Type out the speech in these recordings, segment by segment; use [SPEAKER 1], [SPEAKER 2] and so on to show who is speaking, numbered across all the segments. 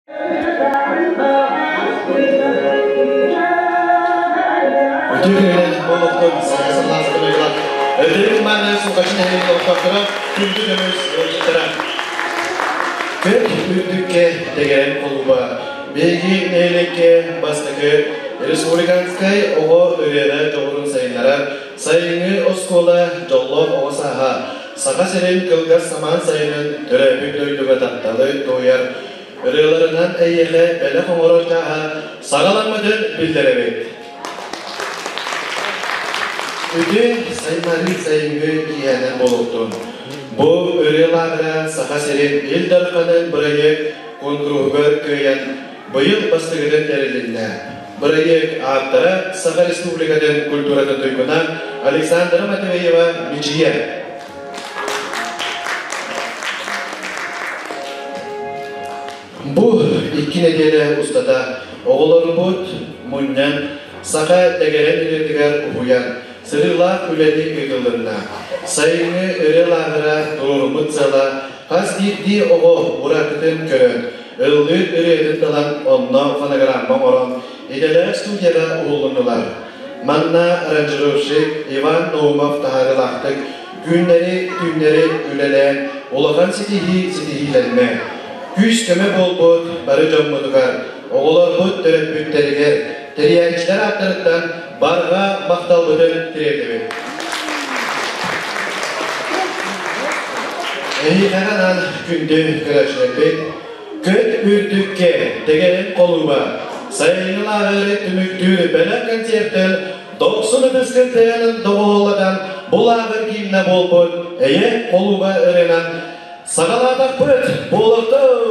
[SPEAKER 1] Үтүө күнүнэн буолуохтун саҥа сыллаах дойдулар. Өтөрүк манна сулҕаччы нэһилиэгин олохтоохторо күндү көмүс ыалдьыттара. Көт үрдүккэ дэгэрэн холуба биһиги нэһилиэккэ бастакы республиканскай оҕо ырыаҕа дьоҕурун сайыннарар сайыҥҥы оскуола дьоллоох оҕо сааһа Саха сирин кылгас самаан сайынын төрөөбүт дойдуга тапталы туойар ырыаларынан эйиэхэ бэлэх оҥорор чааһа саҕаламмытын биллэрэбит. Үтүө сайыннарыы сайыҥҥы киэһэнэн буолуохтун. Бу ырыа лааҕыра Саха сирин Ил Дарханын бырайыак куонкуруһугар кыайан быйыл бастакытын тэрилиннэ. Бырайыак ааптара Саха Республикатын культуратын туйгуна Александра Матвеева Мичийэ. Бу 2 нэдиэлэ устата оҕолорбут мунньан саха дэгэрэн ырыатыгар уһуйан сырыылаах үлэни ыытылынна. Сайыҥҥы ырыа лааҕыра туруоруммут сыала хас биирдии оҕо уратытын көрөн, ыллыыр ырыатын талан онно фонограмма оҥорон идэлээх студияҕа уһуллуннулар. Манна аранжировщик Иван Наумов таһаарыылаахтык күннэри-түүннэри үлэлээн улахан ситиһии ситиһиилэннэ. Күүс-көмө буолбут бары дьоммутугар, оҕолорбут төрөппүттэригэр, тэрийээччилэр ааттарыттан барҕа махталбытын тириэрдэбит. Эһиэхэ анаан күндү көрөөччүлэрбит, көт үрдүккэ дэгэрин холууба, сайыҥҥы лааҕыры түмүктүүр бэлэх концертын дохсун ытыскын тыаһын доҕуһуоллатан бу лааҕыр гимнэ буолбут эйэ холууба ырыанан саҕалаатахпыт буолуохтун!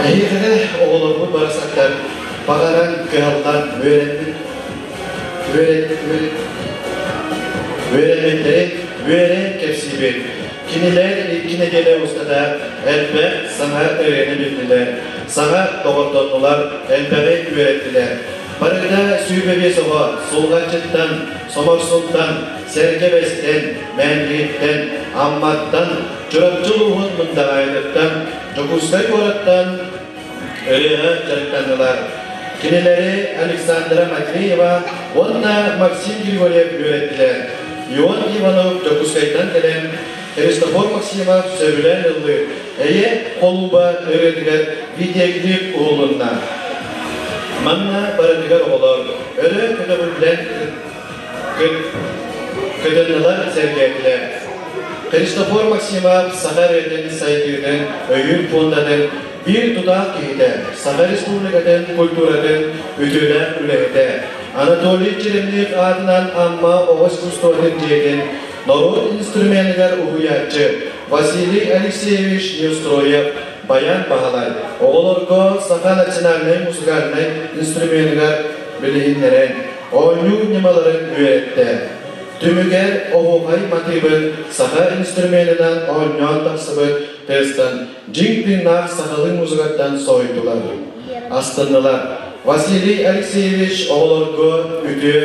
[SPEAKER 1] Эһиэхэ оҕолорбут барахсаттар баҕаран, кыһаллан үөрэммит үөрэммиттэрин үөрэн кэпсиибит. Кинилэр икки нэдиэлэ устата элбэх саҥа ырыаны биллилэр, саҥа доҕордоннулар, элбэҕи үөрэттилэр. Барыта 25 оҕо Сулҕаччыттан, Соморсунтан, Сэргэ Бэстэн, Мээндигиттэн, Амматтан, Чурапчы улууһун Мындаҕаайытыттан, Дьокуускай куораттан ырыаҕа дьарыктаннылар. Кинилэри Александра Матвеева уонна Максим Григорьев үөрэттилэр. Ион Иванов Дьокуускайтан кэлэн Христофор Максимов сөбүлээн ыллыыр «Эйэ холууба» ырыатыгар видеоклип уһулунна. Манна барытыгар оҕолор өрө көтөҕүллэн кытыннылар, сэргээтилэр. Христофор Максимов Саха ырыатын сайдыытын өйүүр пуондатын биир тутаах киһитэ, Саха Республикатын культуратын үтүөлээх үлэһитэ, Анатолий Черемнев аатынан Амма оҕо искусствотын дьиэтин норуот инструменыгар уһуйааччы Василий Алексеевич Неустроев баян баһылай, оҕолорго саха национальнай музыкальнай инструменыгар билиһиннэрэн, оонньуу ньымаларын үөрэттэ. Түмүгэр оһуохай матыыбын саха инструменынан оонньоон тахсыбыт тыастан дьиҥ тыыннаах сахалыы музыкаттан соһуйдулар, астыннылар. Василий Алексеевич оҕолорго үтүө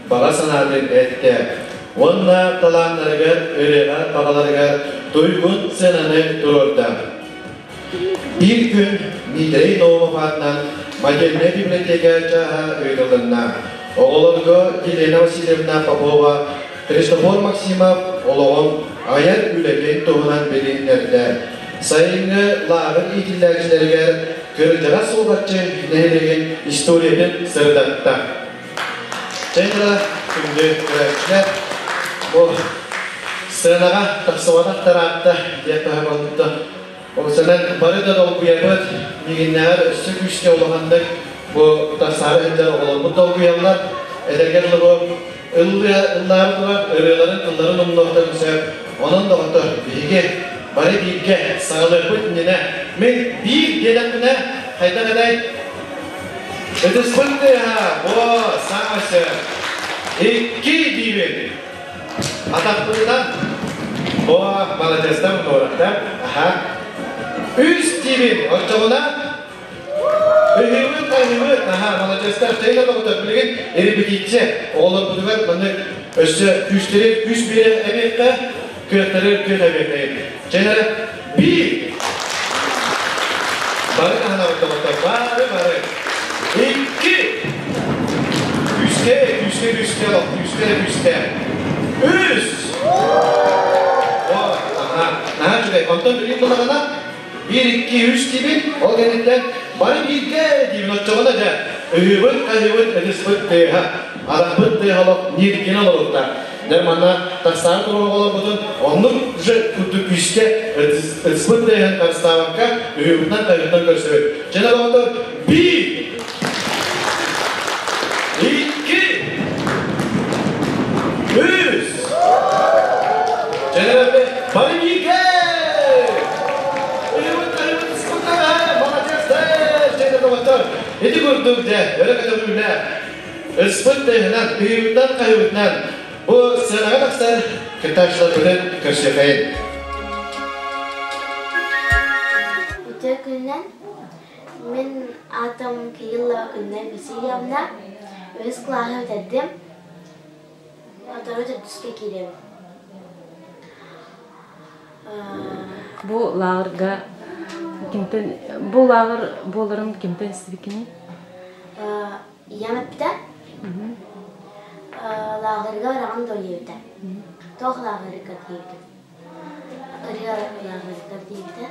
[SPEAKER 1] баҕа санаатын эттэ уонна талааннарыгар, ырыаҕа баҕаларыгар туйгун сыананы туруорда. Биир күн Дмитрий Наумов аатынан модельнай библиотека чааһа ыытылынна. Оҕолорго Елена Васильевна Попова, Христофор Максимов олоҕун айар үлэтин туһунан билиһиннэрдэ. Сайыҥҥы лааҕыр иитиллээччилэригэр кырдьаҕас Сулҕаччы нэһилиэгин историятын сырдатта. Чэйдара күндү көрөөччүлэр, бу сценаҕа тахсыбатах тараатта диэн таһымалытта. Ол сэнэн бары да долгуйабыт, миигиннээҕэр өссө күүскэ улаханнык бу тахсаары сылдьар оҕолорбут долгуйаллар. Этэргэ дылы бу ыллыа ыллаары турар ырыаларын тылларын умнуохтарын сөп. Онон доҕоттор, биһиги бары бииргэ саҕалыахпыт иннинэ мин биир диэтэхпинэ хайдах этэй? Ытыспыт тыаһа, во, саамай сөп. Икки диибин. Атахпытынан, о, маладьыастар туораттар, аха. Үс диибин, оччоҕуна Ыһыыбыт, хаһыыбыт, аха, маладьыастар, чэйдэ доҕоттор, билигин репетиция оҕолорбутугар маннык өссө күүстэри күүс биэрэ эбиэххэ, кыахтары кыах эбиэххэ. Чэйдэрэ биир! Бары таһынабыт доҕоттор, бары бары. Икки! Күүскэ, күүскэ, күүскэ, күүскэ да күүскэ. Үс! О, аха, наһаа үчүгэй. Онтон билигин булаҕына биир, икки, үс диибин, ол кэнниттэн бары бииргэ диибин, оччоҕуна дьэ, ыһыыбыт, хаһыыбыт, ытыспыт тыаһа, атахпыт тыаһа олох ньиргинэ олоруктар. Дьэ манна тахсаары турар оҕолорбутун оннук же курдук күүскэ ытыспыт тыаһын харыстаабакка ыһыыбытынан хаһыытынан көрсөбүт. Дьэ доҕоттор, биир, икки, үс. Дьэ бары бииргэ! Ыһыыбыт хаһыыбыт ыспыттара, молодецтар! Дьэ доҕоттор, ити курдук дьэ өрө көтөҕүүлээх Ыспыт тыаһынан, ыһыыбытынан-хаһыыбытынан бу сценаҕа тахсар кыттааччыларбытын көрсүөххэйин.
[SPEAKER 2] Үтүө күнүнэн мин аатым Кириллова Күннэй Васильевна. Үһүс кылааһы бүтэрдим. Сотору төрдүскэ киирэбин.
[SPEAKER 3] Бу лааҕырга кимтэн бу лааҕыр буоларын кимтэн истибиккиний?
[SPEAKER 2] Ийэм эппитэ, лааҕырга бараҕын дуо диэбитэ. Туох лааҕырга диэбитим. Ырыа лааҕырга диэбитэ.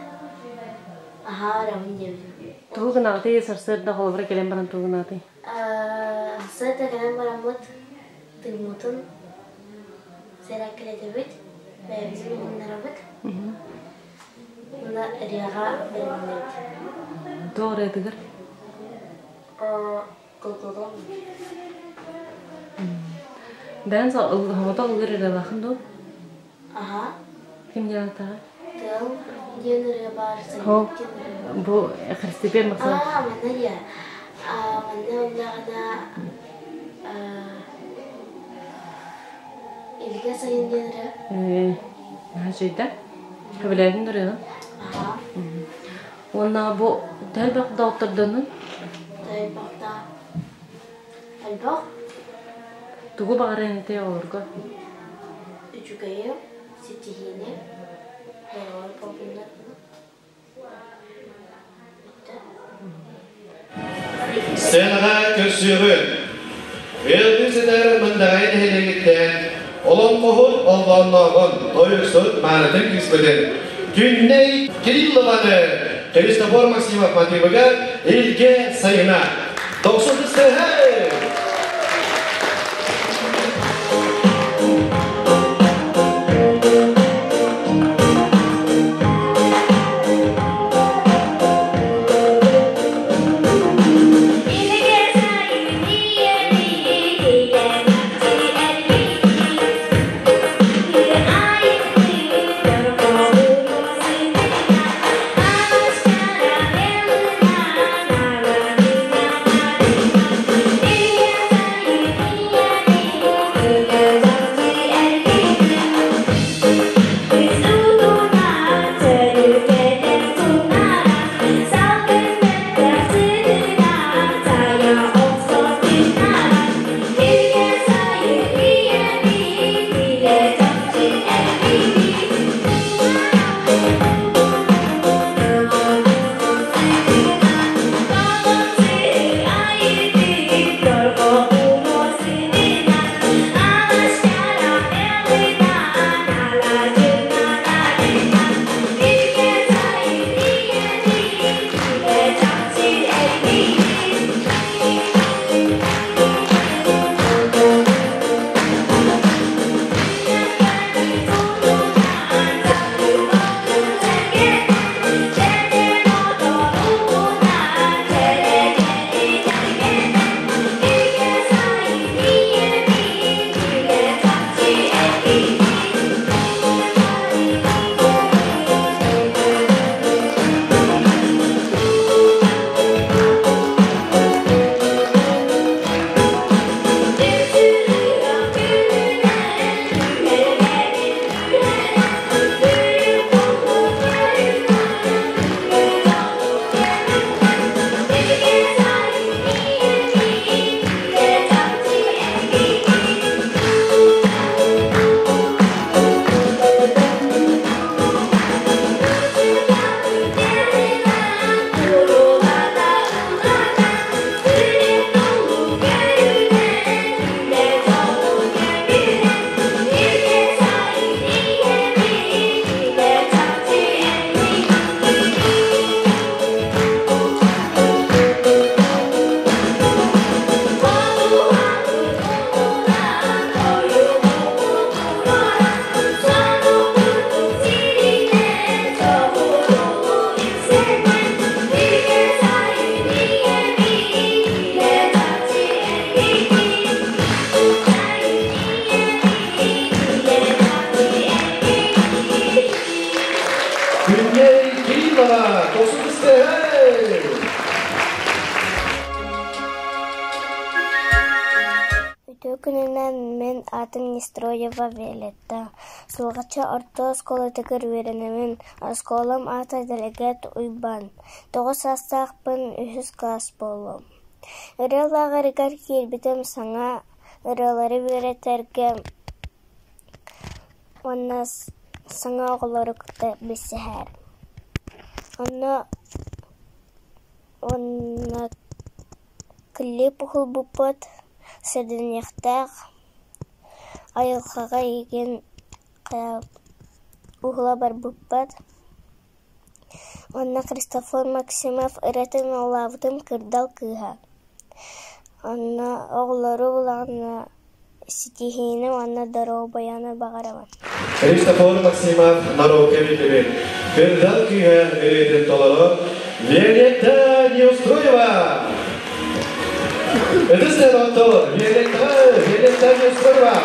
[SPEAKER 2] Аһаа барабын диэбитим.
[SPEAKER 3] Тугу гынаҕытый сарсыарда холобура кэлэн баран тугу гынаҕытый?
[SPEAKER 2] Сарсыарда кэлэн бараммыт тыыммытын сэрээккэлэтэбит, бэйэбитин уһуннарабыт. Уонна ырыаҕа бэлэмнэбит.
[SPEAKER 3] Туох ырыатыгар? Бэйэн соҕотох ыллыыр ырыалааххын дуо?
[SPEAKER 2] Аһа.
[SPEAKER 3] Ким диэн ааттааҕый?
[SPEAKER 2] Тыал. Диэн ырыа баар,
[SPEAKER 3] Хо,
[SPEAKER 2] Сайдык диэн ырыа.
[SPEAKER 3] Бу Христопер Максимов.
[SPEAKER 2] Аа, манна диэ. Аа, манна ыллаҕына Илгэ сайын диэн ырыа.
[SPEAKER 3] Э, наһаа үчүгэй Көбүлээтин ырыаны.
[SPEAKER 2] Аха.
[SPEAKER 3] Уонна бу төһө доҕоттордонун?
[SPEAKER 2] Тайбахта. Элбэх.
[SPEAKER 3] Тугу баҕарыаҥ этэй оҕолорго?
[SPEAKER 2] Үчүгэйи, ситиһиини, доҕор буоллуннар.
[SPEAKER 1] Сценаҕа көрсүөҕүн. Ыалдыы сытар Мындаҕай нэһилиэгиттэн олоҥхоһут оллооннооҕун, тойуксут маанытын кыыспытын Күннэй Кириллованы Христофор Максимов матыыбыгар Илгэ Сайына. Дохсун тыстыһай! Күннэй Кириллова, Тосутысты!
[SPEAKER 4] Үтүө күнүнэн мин аатым Нестроева Виолетта. Сулҕаччы орто оскуолатыгар үөрэнэбин. Оскуолам аата Дэлэгэт Уйбаан. 9 саастаахпын, үһүс кылаас буолуом. Ырыа лааҕырыгар киирбитим саҥа ырыалары үөрэтэргэ уонна саҥа оҕолору кытта билсиһэр. Онно уонна клип уһулбуппут, сэргэниэхтээх, айылҕаҕа эйигин уһула барбыппыт. Уонна Христофор Максимов ырыатын ыллаабытым «Кырдал кыыһа». Онно оҕолору булаҕына ситиһиини уонна доруобуйаны баҕарабын.
[SPEAKER 1] Христофор Максимов норуокка биллибит «Кырдал кыыһа» ырыатын толорор Виолетта Неустроева. Ытыс тыаһын Виолетта, Виолетта Неустроева.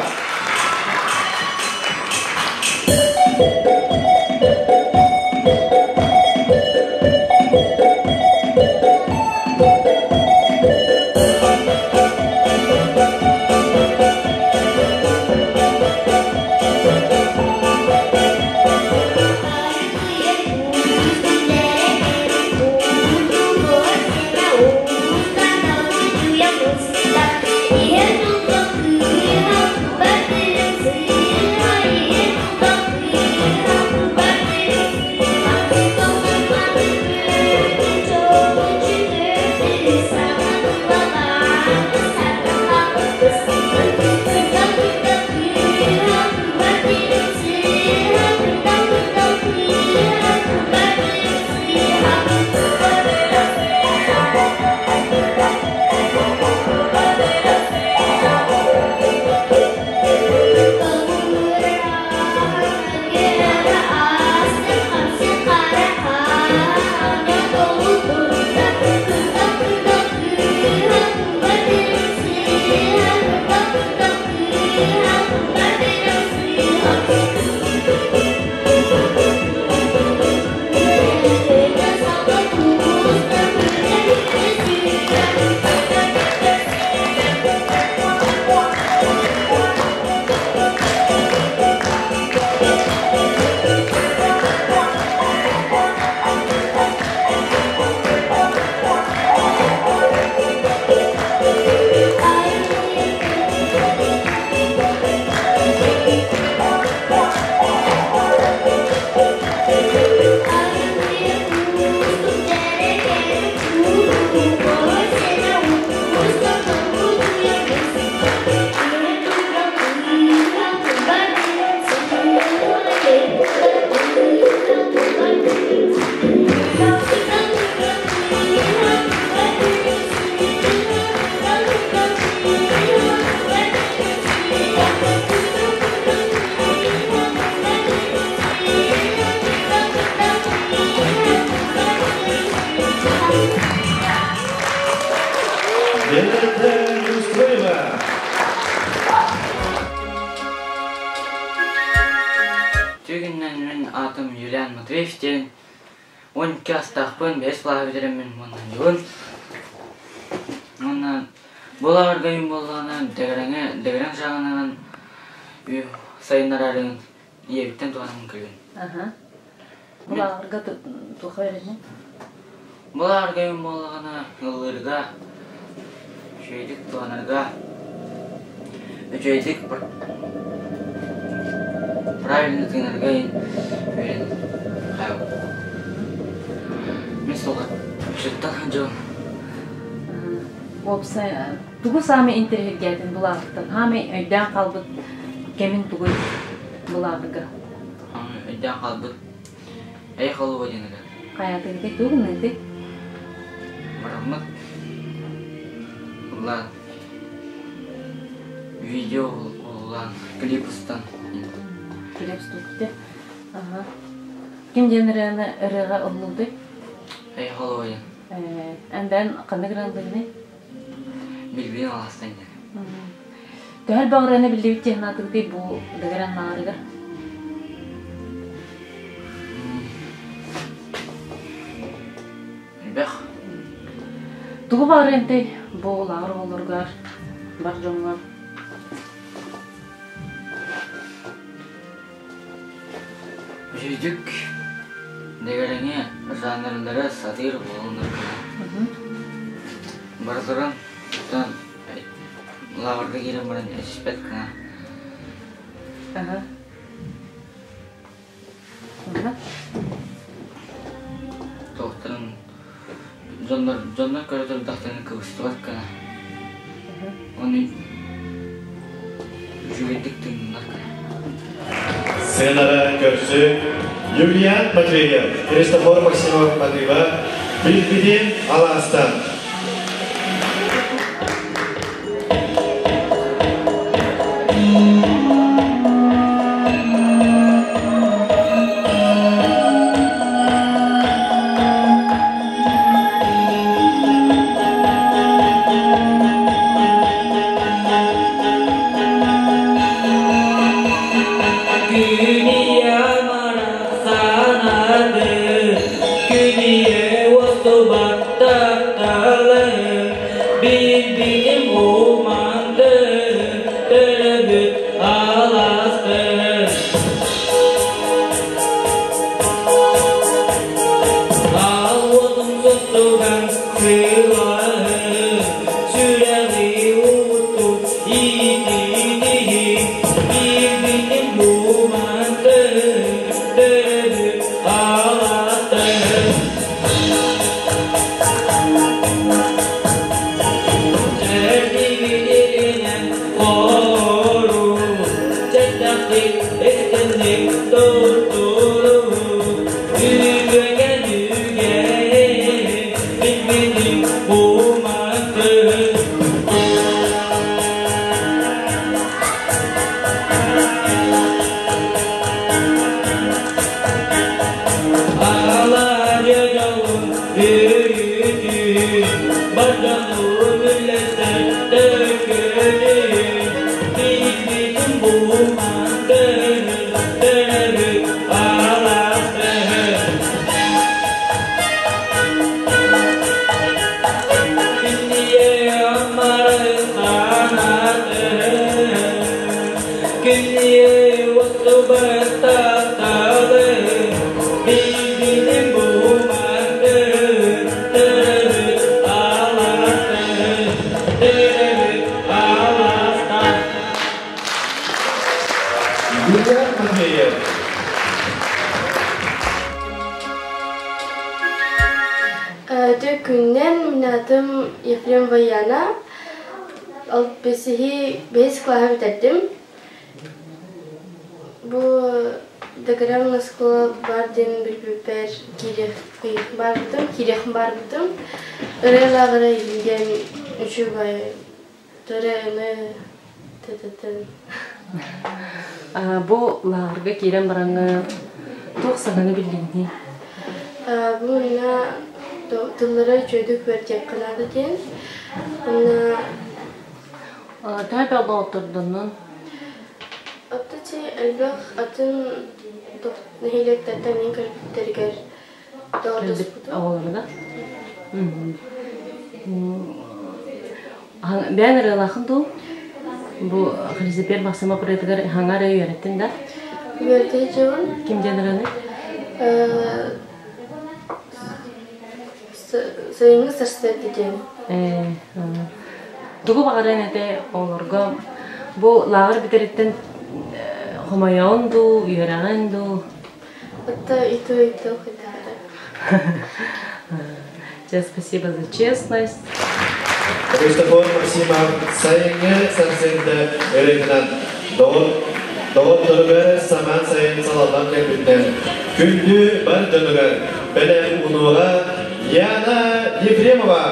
[SPEAKER 5] Юлиан Матвеев диэн 12 астаахпын, бэһис кылааһы бүтэрэммин уонна дьуһун. Уонна бу лааҕырга үйүм буоллаҕына дэгэрэҥэ дэгэрэҥ саҕананан сайыннарарын ийэбиттэн туһанан кэлин.
[SPEAKER 3] Аха. Бу лааҕырга туох үөрэннин?
[SPEAKER 5] Бу лааҕырга үйүм буоллаҕына ыллыырга, үчүгэйдик туһанарга, үчүгэйдик правильно тыынарга үөрэн Мин суоҕа үчүттэн сылдьабын.
[SPEAKER 3] Уопсай тугу саамай интэриэһиргээтин бу лааҕыртан? Хаамай өйдөөн хаалбыт кэмин тугуй бу лааҕырга?
[SPEAKER 5] Өйдөөн хаалбыт Эй холуба диэн ырыа.
[SPEAKER 3] Хайаатыгытай тугу гыныгытай?
[SPEAKER 5] Бараммыт ыллаан видео ыллаан клип устан.
[SPEAKER 3] Клип устубут Ага. Ким диэн ырыаны ырыаҕа ыллыыбытай?
[SPEAKER 5] Эй холуба диэн.
[SPEAKER 3] Эн бэйэн ханнык ырыаны ыллыыгыный?
[SPEAKER 5] Билбин алаастан диэн.
[SPEAKER 3] Төһө элбэх ырыаны биллибит диэн санаатыгытый бу дэгэрэн лааҕырыгар?
[SPEAKER 5] Элбэх.
[SPEAKER 3] Тугу баҕарыантай бу лааҕыр оҕолоругар, бар дьоҥҥо?
[SPEAKER 5] Үчүгдүк дэгэрэҥи жанрлары сатыыр буолуннаргына барыларын лааҕырга киирэн баран эсиспэт гына Туохтарын дьоннор дьоннор көрө турдахтарына кыбыстыбат гына ону үчүгэйдик тыыннар гына.
[SPEAKER 1] Сценара көрсү Юлиан Матвеев, Христофор Максимов Матыба, Билбитин алаастан. Юлиан Матвеев.
[SPEAKER 2] Үтүө күнүнэн мин аатым Ефрем Ваяна. Ол бэсиһи бэһис кылааһы бүтэрдим. Бу дэгрэм оскуола баар диэн билбиппэр киириэх барбытым, киириэхпин барбытым. Ырыа лааҕыра диэн үчүгэй төрөөҥө тэтэтэн.
[SPEAKER 3] Бу лааҕырга киирэн бараҥҥа туох саҥаны биллиҥний?
[SPEAKER 2] Бу манна тыллара үчүгэйдик үөрдиэххэ наада диэн. Уонна
[SPEAKER 3] Төһө элбэх доҕоттордоннун?
[SPEAKER 2] Оттон элбэх атын Нэһилиэктэртэн мин кэлбиттэригэр доҕордоспутум.
[SPEAKER 3] Оҕолору да? Бэйэн ырыалаахын дуу? Бу Хризипер Максимов ырыатыгар хаҥа эрэ үөрэттин да?
[SPEAKER 2] Үөрэтэ дьон.
[SPEAKER 3] Ким диэн ырыаны?
[SPEAKER 2] Сайыҥҥы сарсыарда диэн.
[SPEAKER 3] Тугу баҕарыаҥ этэ оҕолорго? Бу лааҕыр бүтэриттэн хомойоҕун дуу, үөрэҕин дуу?
[SPEAKER 2] Отто и то, и то хотара.
[SPEAKER 3] Тебе спасибо за честность.
[SPEAKER 1] Христофор Максимов сайыҥҥы сарсыарда ырыатынан доҕотторугар самаан сайын салаллан кэлбиттэр. Күндү бар дьонугар бэлэм унуоҕа Яна Ефремова.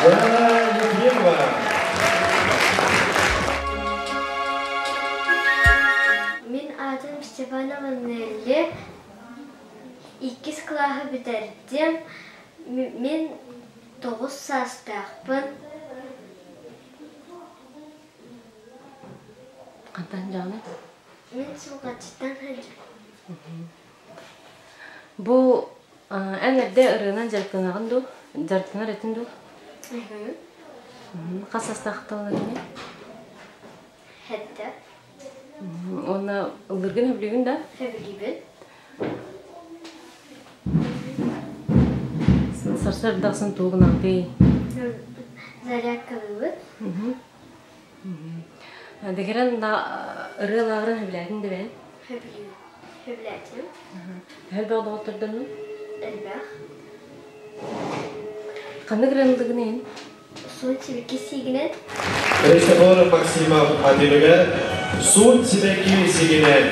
[SPEAKER 1] Яна Ефремова.
[SPEAKER 6] Мин аатым Степанова Нелли. Иккис кылааһы бүтэрдим. Мин 9 саастаахпын.
[SPEAKER 3] Хантан дьаҕаны?
[SPEAKER 6] Мин Сулҕаччыттан сылдьабын.
[SPEAKER 3] Бу эн эрдэ ырыанан дьарыктанаҕын дуу? Дьарыктанар этин дуу? Хас саастаахтан этиҥий?
[SPEAKER 6] Хэттэ.
[SPEAKER 3] Уонна ыллыыргын сөбүлүүгүн да?
[SPEAKER 6] Сөбүлүүбүн.
[SPEAKER 3] Сарсыарда ахсын тугу гынаҕытый?
[SPEAKER 6] Зарядкалыыбыт.
[SPEAKER 3] Дэгэрэн ырыа лааҕырын сөбүлээтин да бэйэн?
[SPEAKER 6] Сөбүлээтим.
[SPEAKER 3] Элбэх доҕоттордоннуҥ?
[SPEAKER 6] Элбэх.
[SPEAKER 3] Ханнык ырыаны иһин?
[SPEAKER 6] Суут сибэкки сиигинэн.
[SPEAKER 1] Христофор Максимов атыылыгар суут сибэкки сигинэн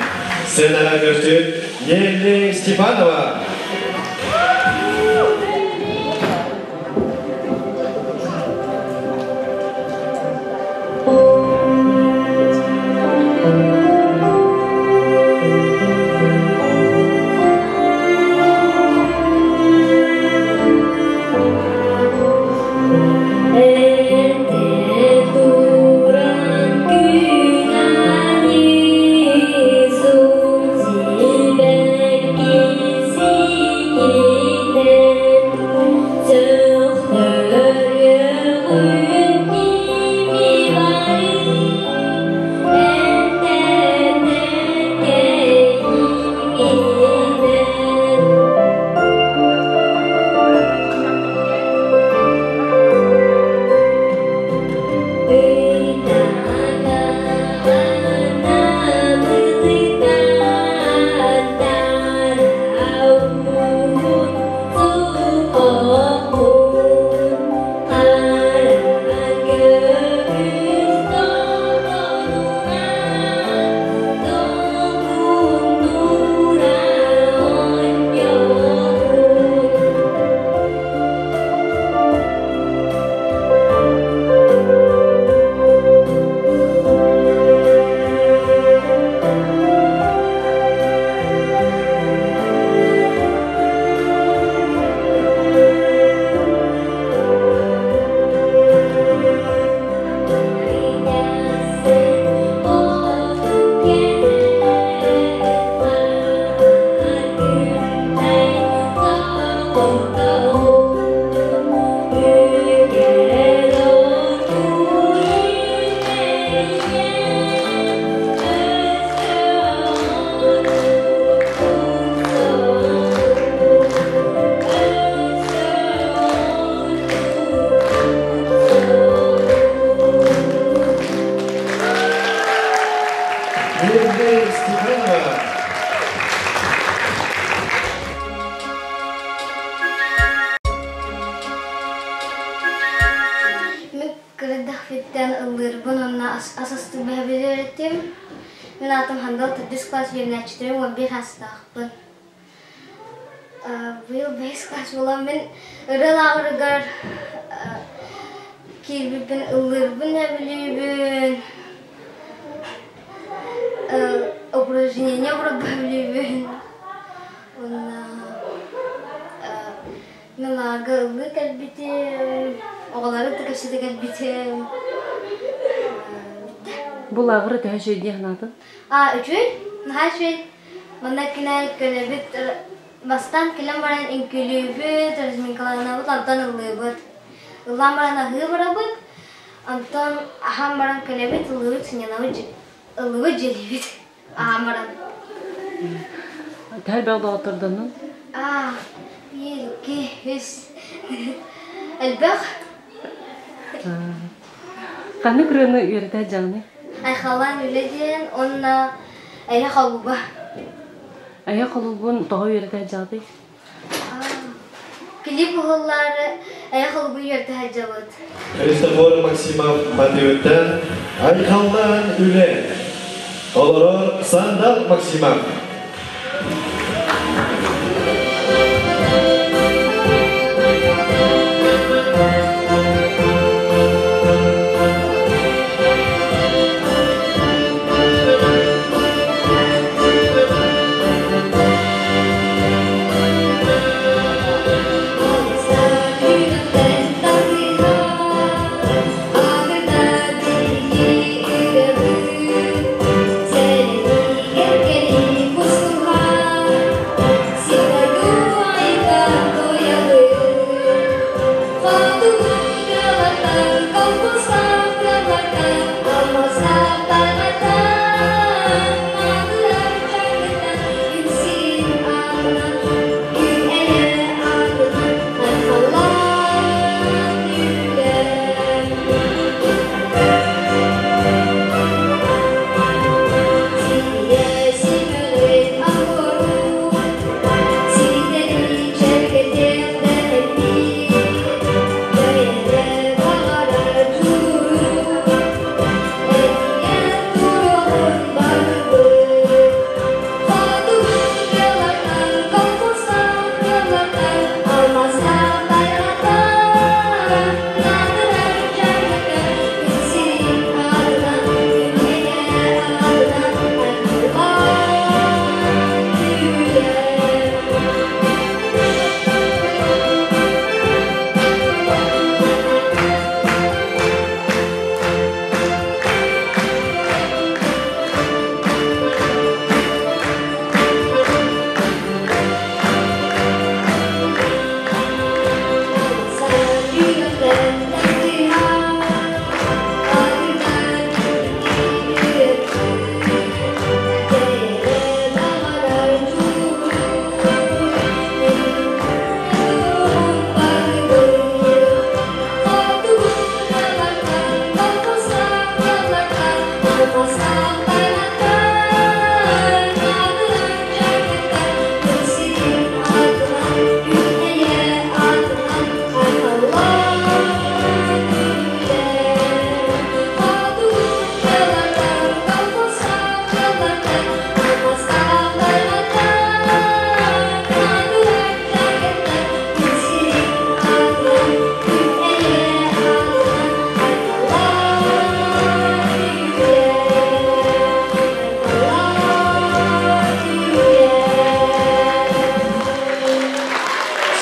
[SPEAKER 1] сценаҕа көрсүт Нелли Степанова.
[SPEAKER 6] Эрдэ туран күн аайы суут сибэкки. Сылгаччыттан ыллыырбын уонна ас астыырбын сөбүлүүр Мин аатым Хандал төрдүс кылаас үөрэнээччитэ 11 саастаахпын. Быйыл бэһис кылаас буолан мин ырыа лааҕырыгар киирбиппин ыллыырбын сөбүлүүбүн, упражнение оҥорорбун сөбүлүүбүн уонна Мин лааҕырга ыллыы кэлбитим, оҕолору кытта кэпсэтэ кэлбитим.
[SPEAKER 3] Бу лааҕыры төһө үчүгэй дии санаатын?
[SPEAKER 6] Аа, үчүгэй, наһаа үчүгэй. Манна кинэ көлөбүт бастаан кэлэн баран үҥкүүлүүбүт, разминкаланабыт, онтон ыллыыбыт. Ыллаан баран аһыы барабыт, онтон аһаан баран кэлэбит, ыллыыбыт, сынньанабыт, ыллыыбыт, дьиэлиибит. Аһаан баран.
[SPEAKER 3] Төһө элбэх доҕоттордоннуҥ?
[SPEAKER 6] Аа, биир, икки, үс. Элбэх.
[SPEAKER 3] Ханнык ырыаны үөрэтэ дьаҥный?
[SPEAKER 6] Айхаллаан үлэ диэн уонна Эйэ холууба.
[SPEAKER 3] Эйэ холуубун тоҕо үөрэтэ дьаҕый?
[SPEAKER 6] Клип уһуллаары Эйэ холуубун үөрэтэ сылдьабыт.
[SPEAKER 1] Христофор Максимов матыыбыттан Айхаллаан үлэ. Олорор Сандал Максимов.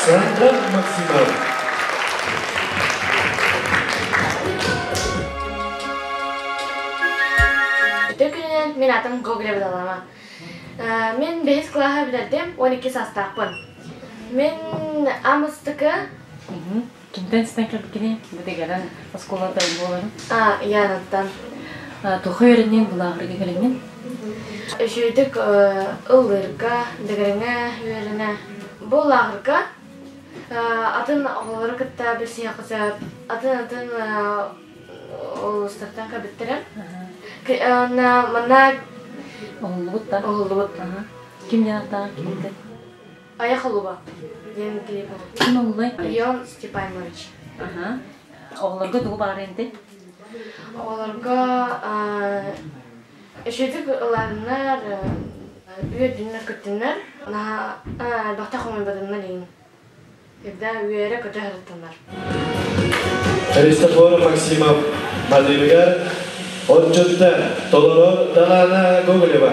[SPEAKER 1] Сандра Максимова.
[SPEAKER 2] Үтө күнүнэн мин атым Гоголя Далама. Мин бэһис кылааһы бүтэрдим, 12 саастаахпын. Мин Амыстыкы
[SPEAKER 3] Кимтэн истэн кэлбиккиний? Бу дэгэрэн оскуолада буоларын.
[SPEAKER 2] А, Янаттан.
[SPEAKER 3] Туха үөрэнниэн булааҕырга кэлэҥҥин?
[SPEAKER 2] Үчүгэйдик ыллыырга, дэгэрэҥҥэ үөрэнэ. Бу лааҕырга атын оҕолору кытта билсиһиэххэ сөп, атын-атын улуустартан кэлбиттэрэ. Манна
[SPEAKER 3] Уһуллубут да?
[SPEAKER 2] Уһуллубут.
[SPEAKER 3] Ким диэн ааттааҕын кимтэн?
[SPEAKER 2] Айах Олуба диэн клип.
[SPEAKER 3] Ким олулай?
[SPEAKER 2] Ион Степанович.
[SPEAKER 3] Оҕолорго тугу баҕарыан этэй?
[SPEAKER 2] Оҕолорго үчүгүйдүк ыланнар, үөрдүннэр, көттүннэр, наһаа элбэхтэ хомуйбатыннар иһин. Когда үөрэ-көтө сырыттыннар.
[SPEAKER 1] Христофор Максимов матыыбыгар отчуттар толорор Далаана Гоголева.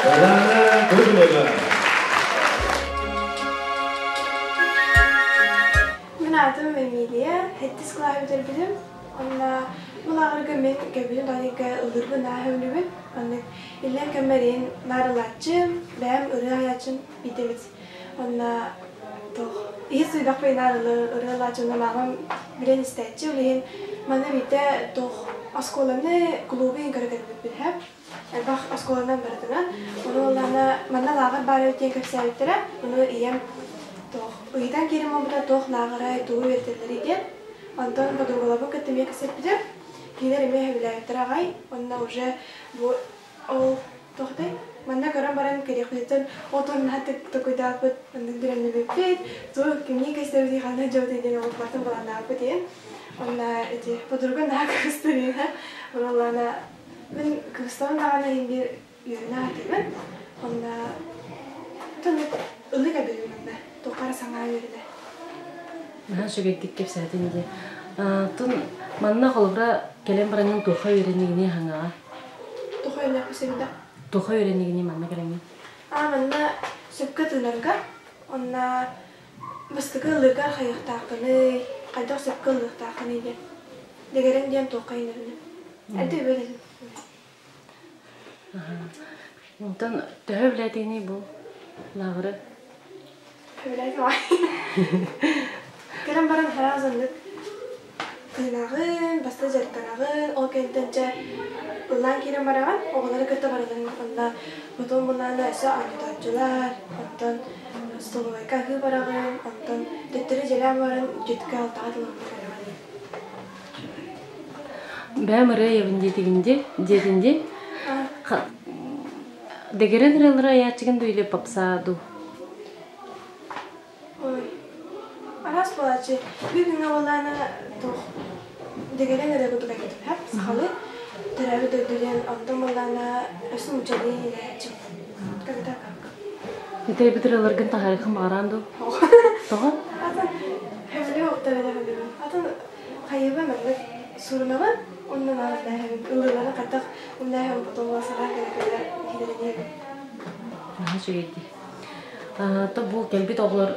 [SPEAKER 1] Далаана Гоголева.
[SPEAKER 7] Мин аатым Эмилия, сэттис кылааһы бүтэрбитим. Онно бу лааҕырга мин кэбиһин тоҕо ыллыырбын наһаа сөбүлүүбүн. Оннук иллэҥ кэммэр иһин наарылааччым, бэйэм ырыа айааччым биирдэбит. Онно туох иһит суйдахпын наар ырыалааччым, маамам билэн истээччи. Ол иһин манна биирдэ туох оскуоланы, клубу иһин көрө кэлбиппин һэ. Элбэх оскуоланан барытынан. Ону ыллаана манна лааҕыр баар эбит диэн кэпсээбиттэрэ. Ону ийэм туох ыйытан киирэн буолбута туох лааҕырай, тугу үөрэтэллэрий диэн. Онтон подругаларбын кытта эмиэ кэпсэппитим. Кинилэр эмиэ сөбүлээбиттэрэ аҕай. Онно уже бу ол туох этэй? Манна көрөн баран кэлиэхпититтэн отон наһаа токуйдааппыт, оннук бэлэмнэммиппит, туох кимниин кэпсэбитий, ханна дьабытый диэн олохпортон былааннаабыппыт диэн. Онно ити подруга наһаа кыбыстарыына. Ону Мин кыбыстабын даҕаны иһин биир үөрэнэ сатыыбын. Онно тонук ылык эбирим манна. Туохха эрэ саҥа үөрэнэ.
[SPEAKER 3] Наһаа үчүгэйдик кэпсээтин дии. Тун манна холобура кэлэн бараҥҥын туохха үөрэнигиний хаҥаҕа?
[SPEAKER 7] Туохха үөрэнэхпин сөбүдэ?
[SPEAKER 3] Туохха үөрэнигиний манна кэлэҥҥин?
[SPEAKER 7] Аа манна сөпкө тыынарга, онно бастакы ыллыыргар хайыахтааххыный, хайдах сөпкө ыллыахтааххыный диэн. Дэгэрэн диэн туохха иҥэринэ. Эрдэ үбү
[SPEAKER 3] Онтон төһө үлээтигиний бу лааҕыры?
[SPEAKER 7] Үлээтим Кэлэн баран араас оннук тыынаҕын, баста дьарыктанаҕын, ол кэнниттэн дьэ ыллаан киирэн бараҕын, оҕолору кытта барыларын онно потом буллаана өссө оонньотооччулар, онтон столовойга аһыы бараҕын, онтон төттөрү дьиэлээн баран дьүткэ алтаҕа тылыммыт кэлэҕин.
[SPEAKER 3] Бэйэм ырыа айабын диэтигин дии, диэтин дии. Дэгэрэн ырыалары айааччыгын дуу или попса дуу?
[SPEAKER 7] Ой, араас буолааччы. Биир күҥҥэ буоллаана туох дэгэрэн ырыа курдук айбытым һэп сахалыы төрөөбүт дойду диэн онтон буоллаана өссө нууччалыы иһээччим. Когда как.
[SPEAKER 3] Ити ырыаларгын таһаарыаххын баҕараан дуу? Тоҕо?
[SPEAKER 7] Атын хөбүлүү уктарына хөбүлүүбүн. Атын хайыба маннык сурунабын уонна наадааһын ыллыылары хайдах умнааһын потом саҕа кэлэ-кэлэ киирэрин
[SPEAKER 3] Наһаа үчүгэй дии. То бу кэлбит оҕолор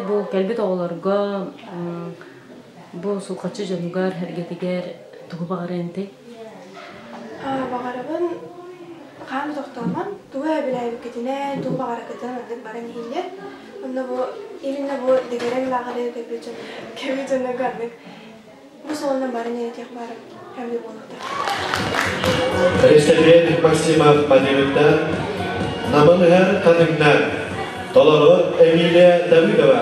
[SPEAKER 3] бу кэлбит оҕолорго бу сулхаччы дьонугар, эргэтигэр Тугу баҕарыаҥ этэй?
[SPEAKER 7] Баҕарабын хаан тохтоомон, тугу эбилээбиккитинэн, тугу баҕараргытынан маннык баран иһиллэр. Онно бу именно бу дэгэрэн лааҕыры кэбит дьоннорго аннык бу суолунан баран иһэтиэх баарым хэбили буолуохтаах.
[SPEAKER 1] Эстафет Максимов Мадиевиттан Намын ыһар хатыҥнар толору Эмилия Давыдова.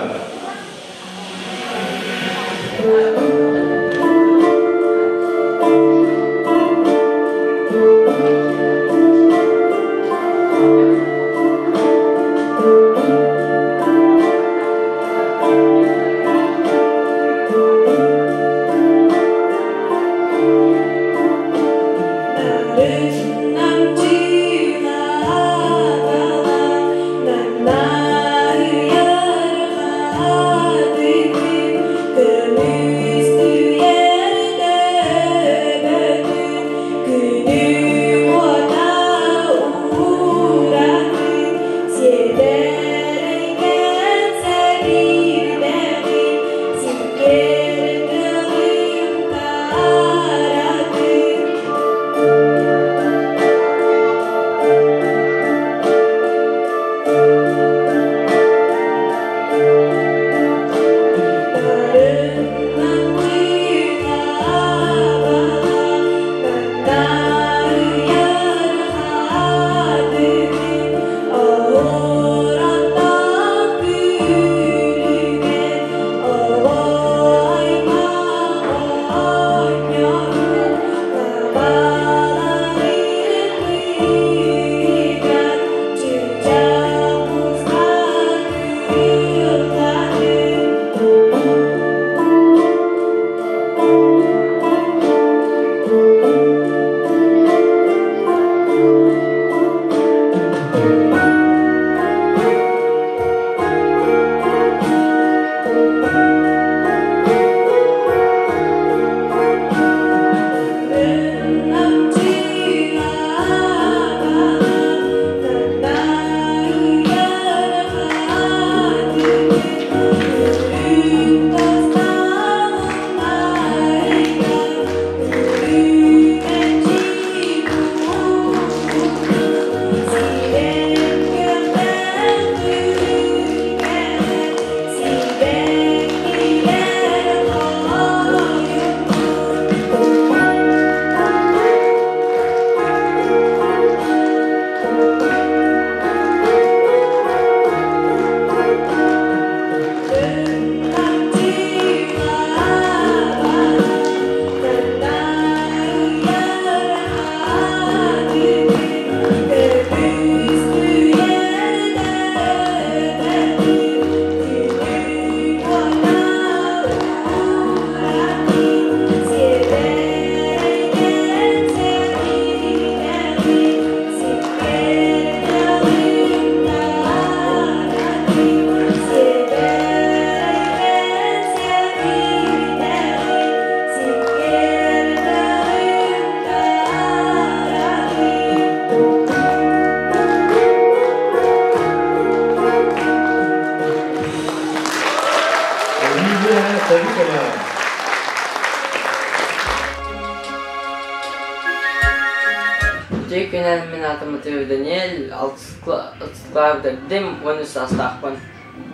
[SPEAKER 5] Үтүө күнүнэн мин аатым Матвеев Даниэль, алтыс кылааһы 13 саастаахпын.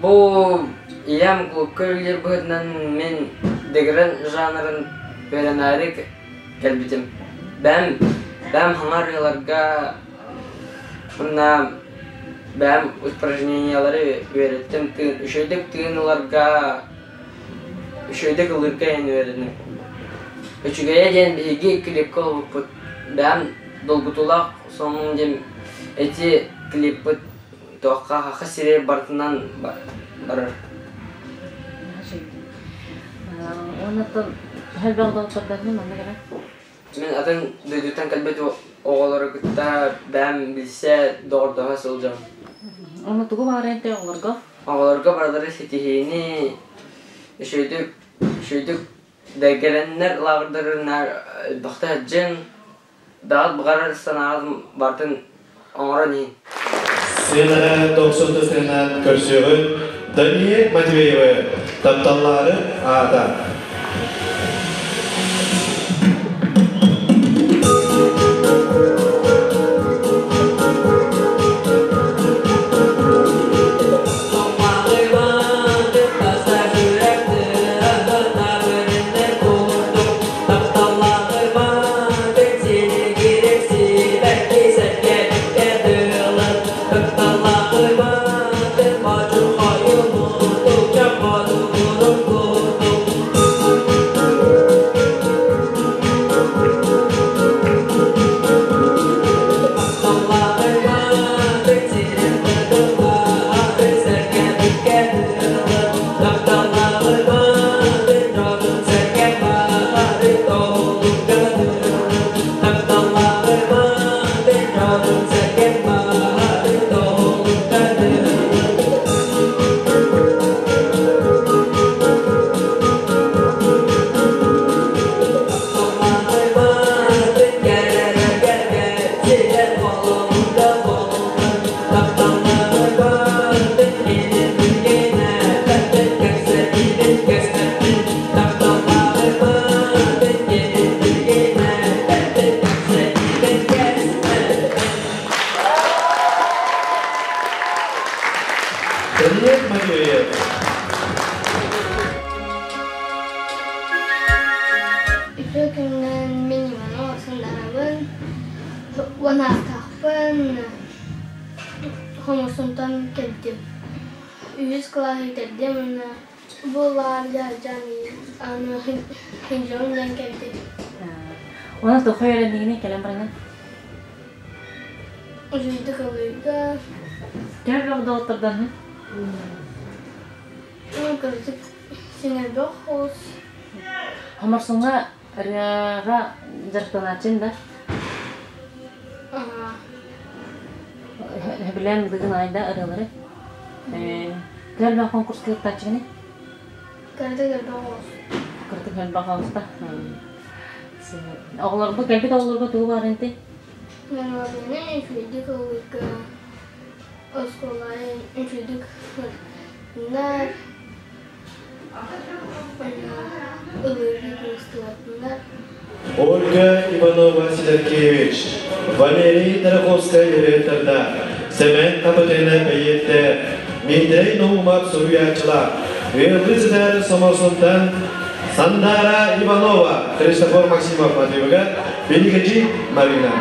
[SPEAKER 5] Бу ийэм клубка үлэлиир быһыытынан мин дэгрэн жанрын үөрэнээри кэлбитим. Бэйэм бэйэм хаҥа ырыаларга уонна бэйэм упражнениялары үөрэттим. Үчүгэйдик тыын ыларга, үчүгэйдик ылыырга иһин үөрэнним. Үчүгэйэ диэн биһиги клипка ылбыппыт. Бэйэм долгутуулаах сонун диэн ити клиппыт туохха хаха сири барытынан барар.
[SPEAKER 3] Уонна элбэх доҕоттордоохпун манна кэлэн.
[SPEAKER 5] Мин атын дойдуттан кэлбит оҕолору кытта бэйэм билсэ, доҕордоһо сылдьабын.
[SPEAKER 3] Уонна тугу баҕарыаҥ этэй оҕолорго?
[SPEAKER 5] Оҕолорго барылары ситиһиини, үчүгэйдик, үчүгэйдик дэгэрэннэр лааҕырдарынан элбэхтэ сылдьын, даҕат баҕарар санааҕын барытын оҥорон иһин.
[SPEAKER 1] Сыанаҕа дохсун сыһынан көрсүөҕүн Даниэль Матвеевы тапталлаары аата.
[SPEAKER 6] Уонаахтаахпын хомусунтан кэлдим. Үһүс кылааһы бүтэрдим уонна бу лаарга сылдьан аны хинжон диэн кэлдим.
[SPEAKER 3] Уонна туохха үөрэннигиний кэлэн бараҥын?
[SPEAKER 6] Үчүгэйдик ыллыырга.
[SPEAKER 3] Төһө элбэх доҕоттордоннуҥ?
[SPEAKER 6] Кырдьык син элбэх оҕус.
[SPEAKER 3] Хоморсуҥҥа ырыаҕа дьарыктанааччыҥ да? Сөбүлээн ыллыгын аҕай да ырыалары? Төһө элбэх конкурска кыттааччыгыный?
[SPEAKER 6] Кыратык элбэх оҕус.
[SPEAKER 3] Кыратык элбэх оҕус да? Оҕолорго кэлбит оҕолорго тугу баҕарыҥ этэй?
[SPEAKER 6] Наверное, үчүгэйдик ыллыырга оскуолаҕа үчүгэйдик ыллыннар, ыллыырга кыбыстыбатыннар.
[SPEAKER 1] Ольга Иванова Сидоркевич, Валерий Тараховскай ырыаттарда, Сэмэн Хабытына бэйиэттэ, Миитэрэй Наумов суруйааччылар, ыаллыы сытар Соморсунтан Сандара Иванова, Христофор Максимов мотивыгар Биникэчи Марина.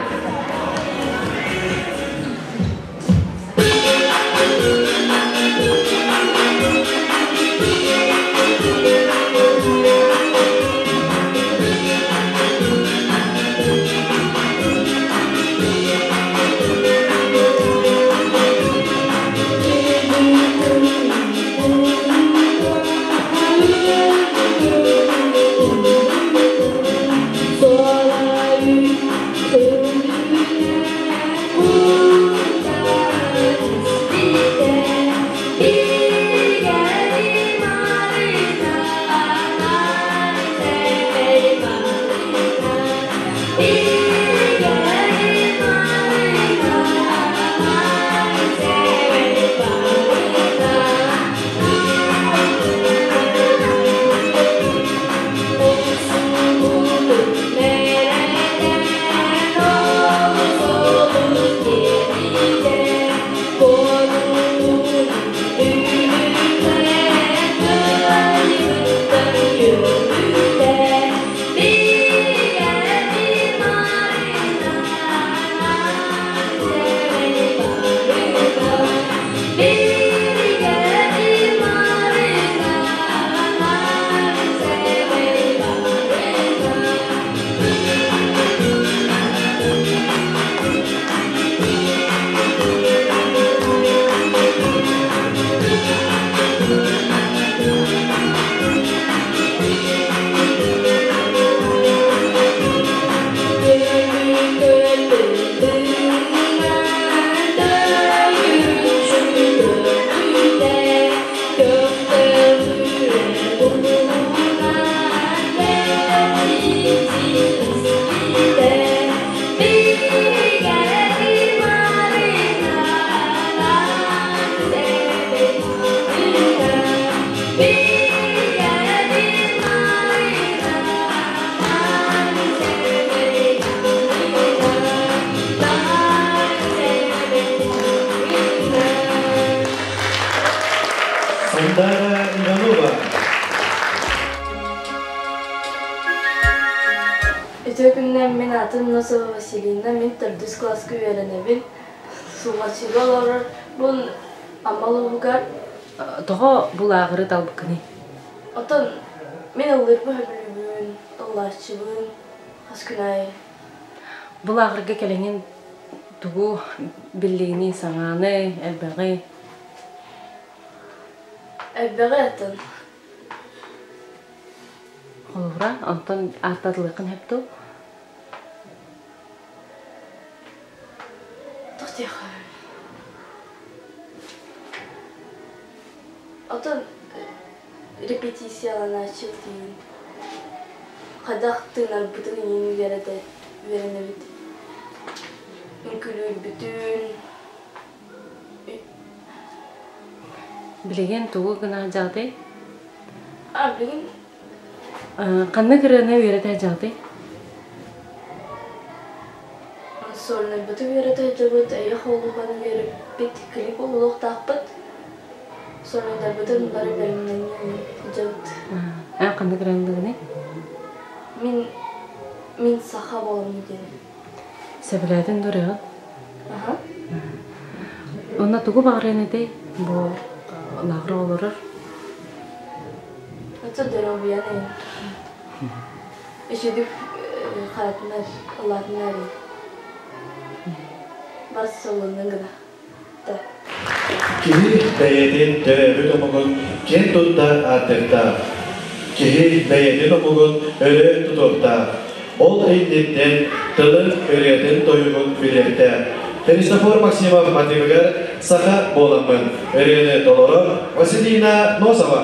[SPEAKER 1] Сандара Иванова.
[SPEAKER 8] Үтүө күнүнэн мин аатым Носова Василина, мин төрдүс кылааска үөрэнэбин. Сулҕаччыга олорорбун Амма улууһугар.
[SPEAKER 3] Тоҕо бу лааҕыры талбыккыный?
[SPEAKER 8] Оттон мин ыллыырбын сөбүлүүбүн, ыллааччыбын хас күн аайы.
[SPEAKER 3] Бу лааҕырга кэлэҥин тугу биллигиний, саҥаны, элбэҕи?
[SPEAKER 8] Элбэҕи атын.
[SPEAKER 3] Холобура, онтон ааттатылыаххын сөп дуу?
[SPEAKER 8] Туох диэххэ Отон репетицияланааччы тиийин хайдах тыынарбытын иҥин үөрэтэ үөрэнэбит. Үҥкүүлүүрбүтүн
[SPEAKER 3] Билигин тугу гына сылдьаҕытый?
[SPEAKER 8] А билигин
[SPEAKER 3] Ханнык ырыаны үөрэтэ сылдьаҕытый?
[SPEAKER 8] Сольнайбытын үөрэтэ сылдьабыт, эйэ холуубаны үөрэппит, клип уһулуохтаахпыт. Сольнайдарбытын бары бэлэмнэнэн сылдьабыт.
[SPEAKER 3] Эн ханнык ырыаны ыллыгыный?
[SPEAKER 8] Мин мин саха буоламмын диэн.
[SPEAKER 3] Сөбүлээтин дуруйаҕын? Онно тугу баҕарыан этэй бу лааҕыр олорор?
[SPEAKER 8] Оччо доруобуйаны үчүгүк харатынар, улаатынар бар солуннун гына.
[SPEAKER 1] Киһи бэйэтин төрөөбүт омугун киэн тутта ааттыахтаах. Киһи бэйэтин омугун өрө тутуохтаах. Ол инниттэн тылын ырыатын-тойугун билиэхтээх. Христофор Максимов мотивыгар саха буоламмын ырыаны толорор Василина Носова.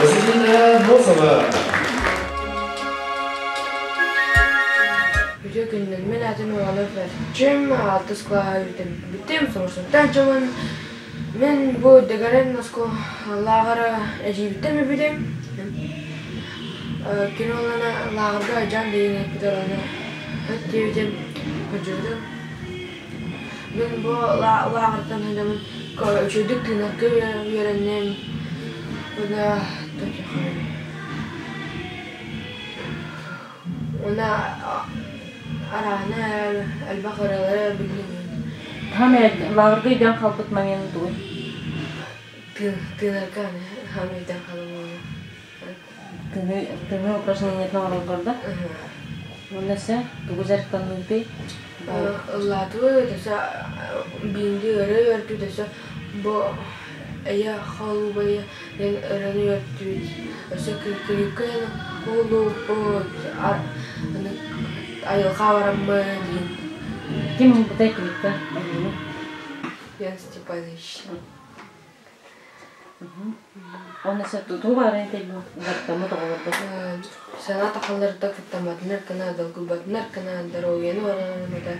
[SPEAKER 1] Василина Носова.
[SPEAKER 7] Үтүө күнүнэн мин аатым Иванов Эрчим, алтыс кылааһы бүтэрбитим, Соморсунтан дьоммун. Мин бу Дэгэрэҥ оскуолалааҕары эдьиийбиттэн билбитим. Кини уоллана лааҕырга дьаам диэн эппитэ уонна өт диэбитим, кырдьыбытым. Мин бу лааҕыртан сылдьаммын үчүгэйдик тыынарга үөрэнним уонна Уонна араана элбэх ырыалары биллим.
[SPEAKER 3] Хаһан лааҕырга өйдөөн хаалбыт момент тугуй?
[SPEAKER 7] Тыынарга хаһан өйдөөн хаалбыт
[SPEAKER 3] Тыҥы упражнениетын оҥороллор да? Уонна өссө тугу дьарыктанныгытый?
[SPEAKER 7] Ыллаатыбыт, өссө биинди ырыа үөртүбүт, өссө бу эйэ холуубайы диэн ырыаны үөртүбүт. Өссө клипка уһуллубуппут, айылҕа бараммыт диэн.
[SPEAKER 3] Ким уһулбутай клипка ойууну?
[SPEAKER 7] Ян Степанович.
[SPEAKER 3] Уонна тугу баҕаран этэй бу дьарыктаммыт оҕолорго?
[SPEAKER 7] Сана тахалларда кыттамматынар гына, долгуйбатынар гына, доруобуйаны баранарымата,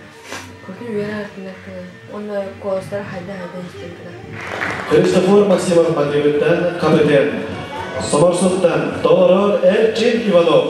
[SPEAKER 7] курдун үөрэ-артынар гына, уонна куоластара хайда-хайда истэн гына.
[SPEAKER 1] Христофор Максимов Матвеевиттан капитан, Соморсуттан толорор Эрчин Иванов.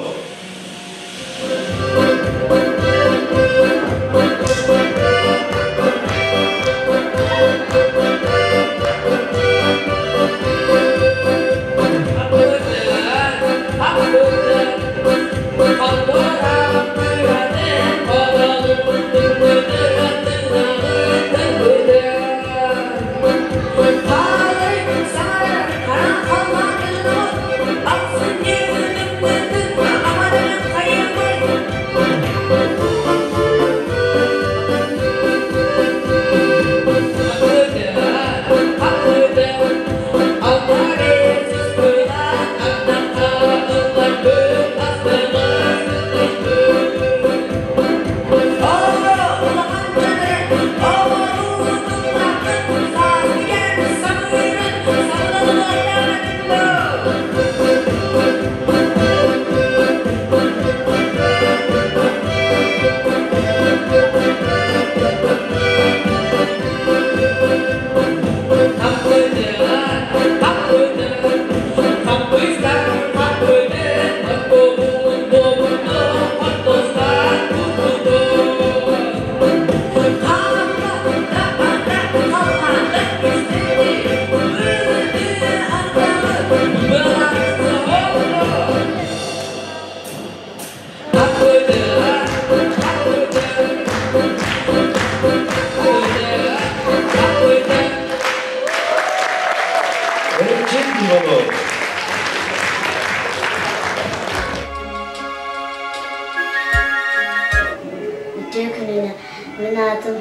[SPEAKER 9] Мин аатым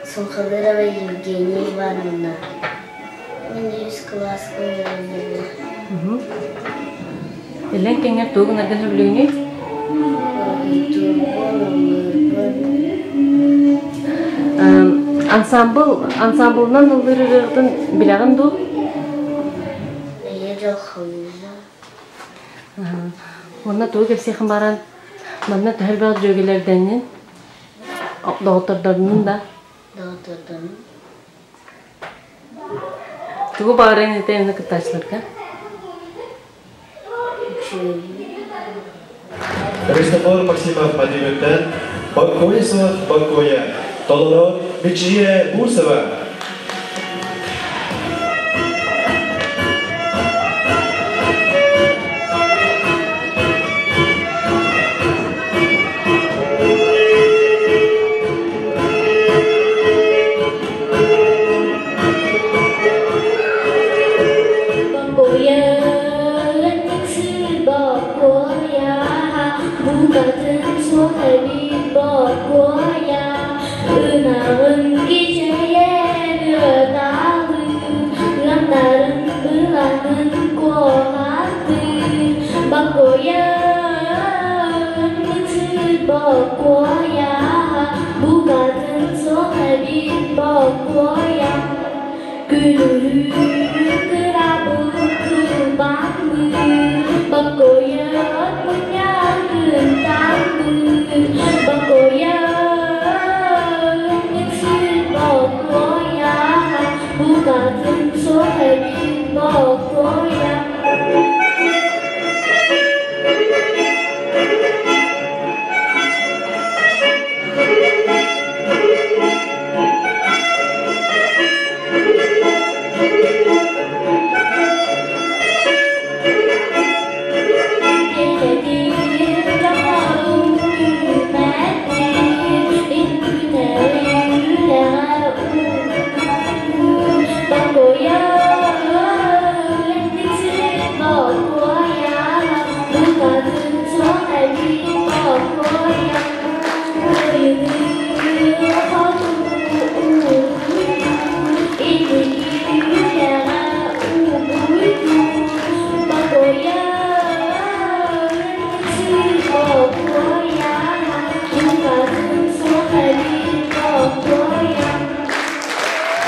[SPEAKER 9] Сулхалырова Евгения Ивановна. Мин үһүс кылааска үөрэнэбин.
[SPEAKER 3] Иллэҥ кэмҥэр тугу гынаргын сөбүлүүгүнүй?
[SPEAKER 9] Уруһуйдуурбун, ыллыырбын.
[SPEAKER 3] Ансамбл, ансамблынан ыллыыр ырыаҕытын билэҕин дуу?
[SPEAKER 9] Ийэ дьол халыыла.
[SPEAKER 3] Уонна тугу кэпсиэххин баран, манна төһө элбэх дьүөгэлэрдэннин? Доҕоттордордунун да?
[SPEAKER 9] Доҕоттордорум.
[SPEAKER 3] Тугу баҕарыаҥ этэй онно кыттааччыларга?
[SPEAKER 1] Христофор Максимов Мадимыттан Боккоесова Боккоя, толорор Мичие Бурсова.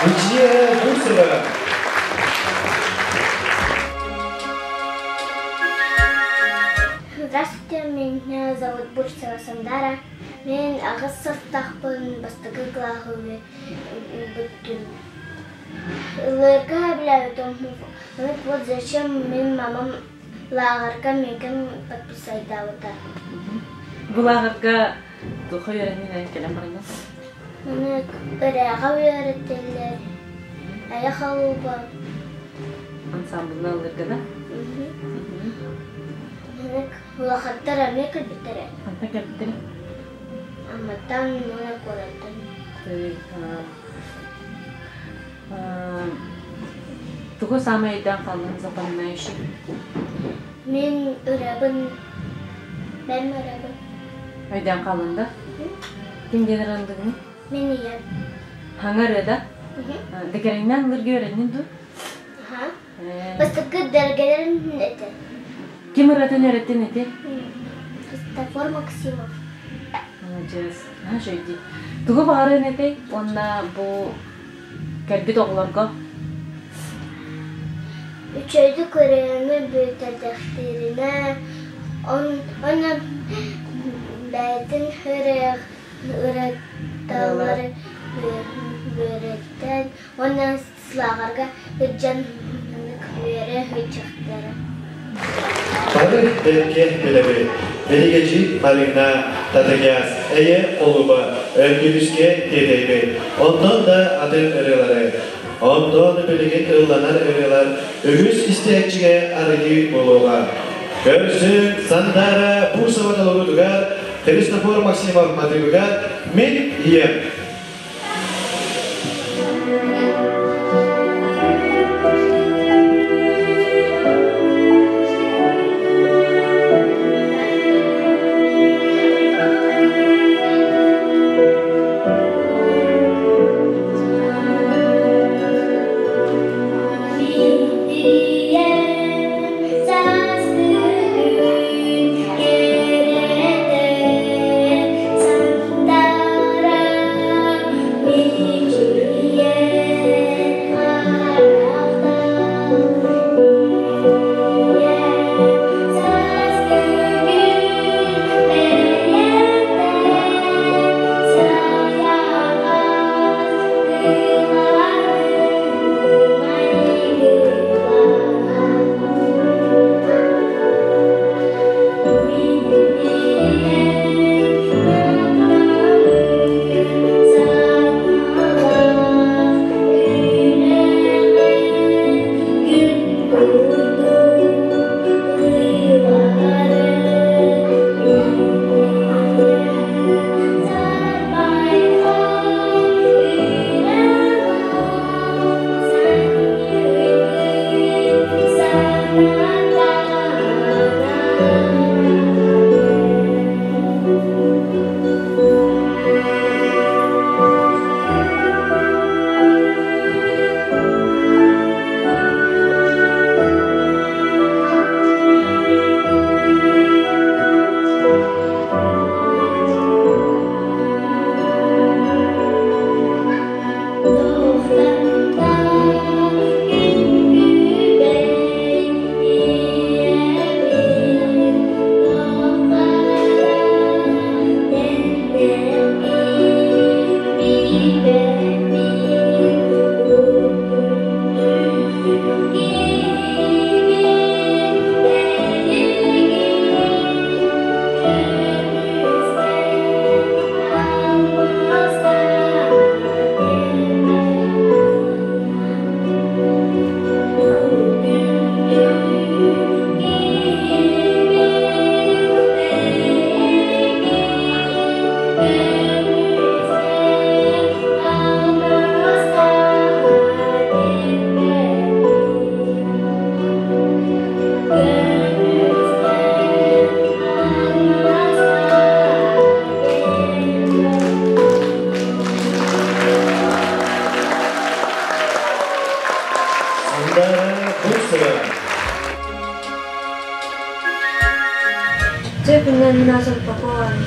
[SPEAKER 1] Мичие Бурсова.
[SPEAKER 4] Здравствуйте, меня зовут Бурцева Сандара. Мен аҕыс састаахпын бастакы кылааһы бүттүм. Ыллыырга сөбүлээбитим. Вот зачем мин мамам лааҕырга миигин подписайдаабыта.
[SPEAKER 3] Бу лааҕырга туохха үөрэннин кэлэн бараҥҥын?
[SPEAKER 4] Маны ырыаҕа үөрэтэллэр. Айа халыыба.
[SPEAKER 3] Ансамблына ыллырга да?
[SPEAKER 4] Улахаттар эмиэ кэлбиттэрэ.
[SPEAKER 3] Хантан кэлбиттэрэ?
[SPEAKER 4] Амматтан уонна куораттан.
[SPEAKER 3] Тугу саамай өйдөөн хааллыҥ запоминающий?
[SPEAKER 4] Мин ырыабын, бэм ырыабын.
[SPEAKER 3] Өйдөөн хааллыҥ да? Ким диэн ырыандыгыный?
[SPEAKER 4] Мин ийэм.
[SPEAKER 3] Хаҥа ырыа да? Дэкэрэҥнээн ыллырга үөрэннин дуу?
[SPEAKER 4] Аха. Бастакы дэргэлэрин этэ.
[SPEAKER 3] Ким ырыатын үөрэттин ити?
[SPEAKER 4] Христофор Максимов.
[SPEAKER 3] Маладьыас. Наһаа үчүгэй дии. Тугу баҕарыан этэй уонна бу кэлбит оҕолорго?
[SPEAKER 4] Үчүгэйдик ырыаны бүтэрдэхтэринэ, онно бэйэтин ырыаталары үөрэтэн уонна Лааҕырга сылдьан үөрэ сылдьыахтара.
[SPEAKER 1] Бары бэркэ билэбит. Биһиги Марина Татыгас эйэ холуба Өндүрүскэ тиэтэйбит. Онтон да атын ырыалары. Онтон билигин ылланар ырыалар үгүс истээччигэ арыйыы буолуоҕа. Көрсүн Сандара Бусова толоруутугар Христофор Максимов матыыбыгар Мин ийэм.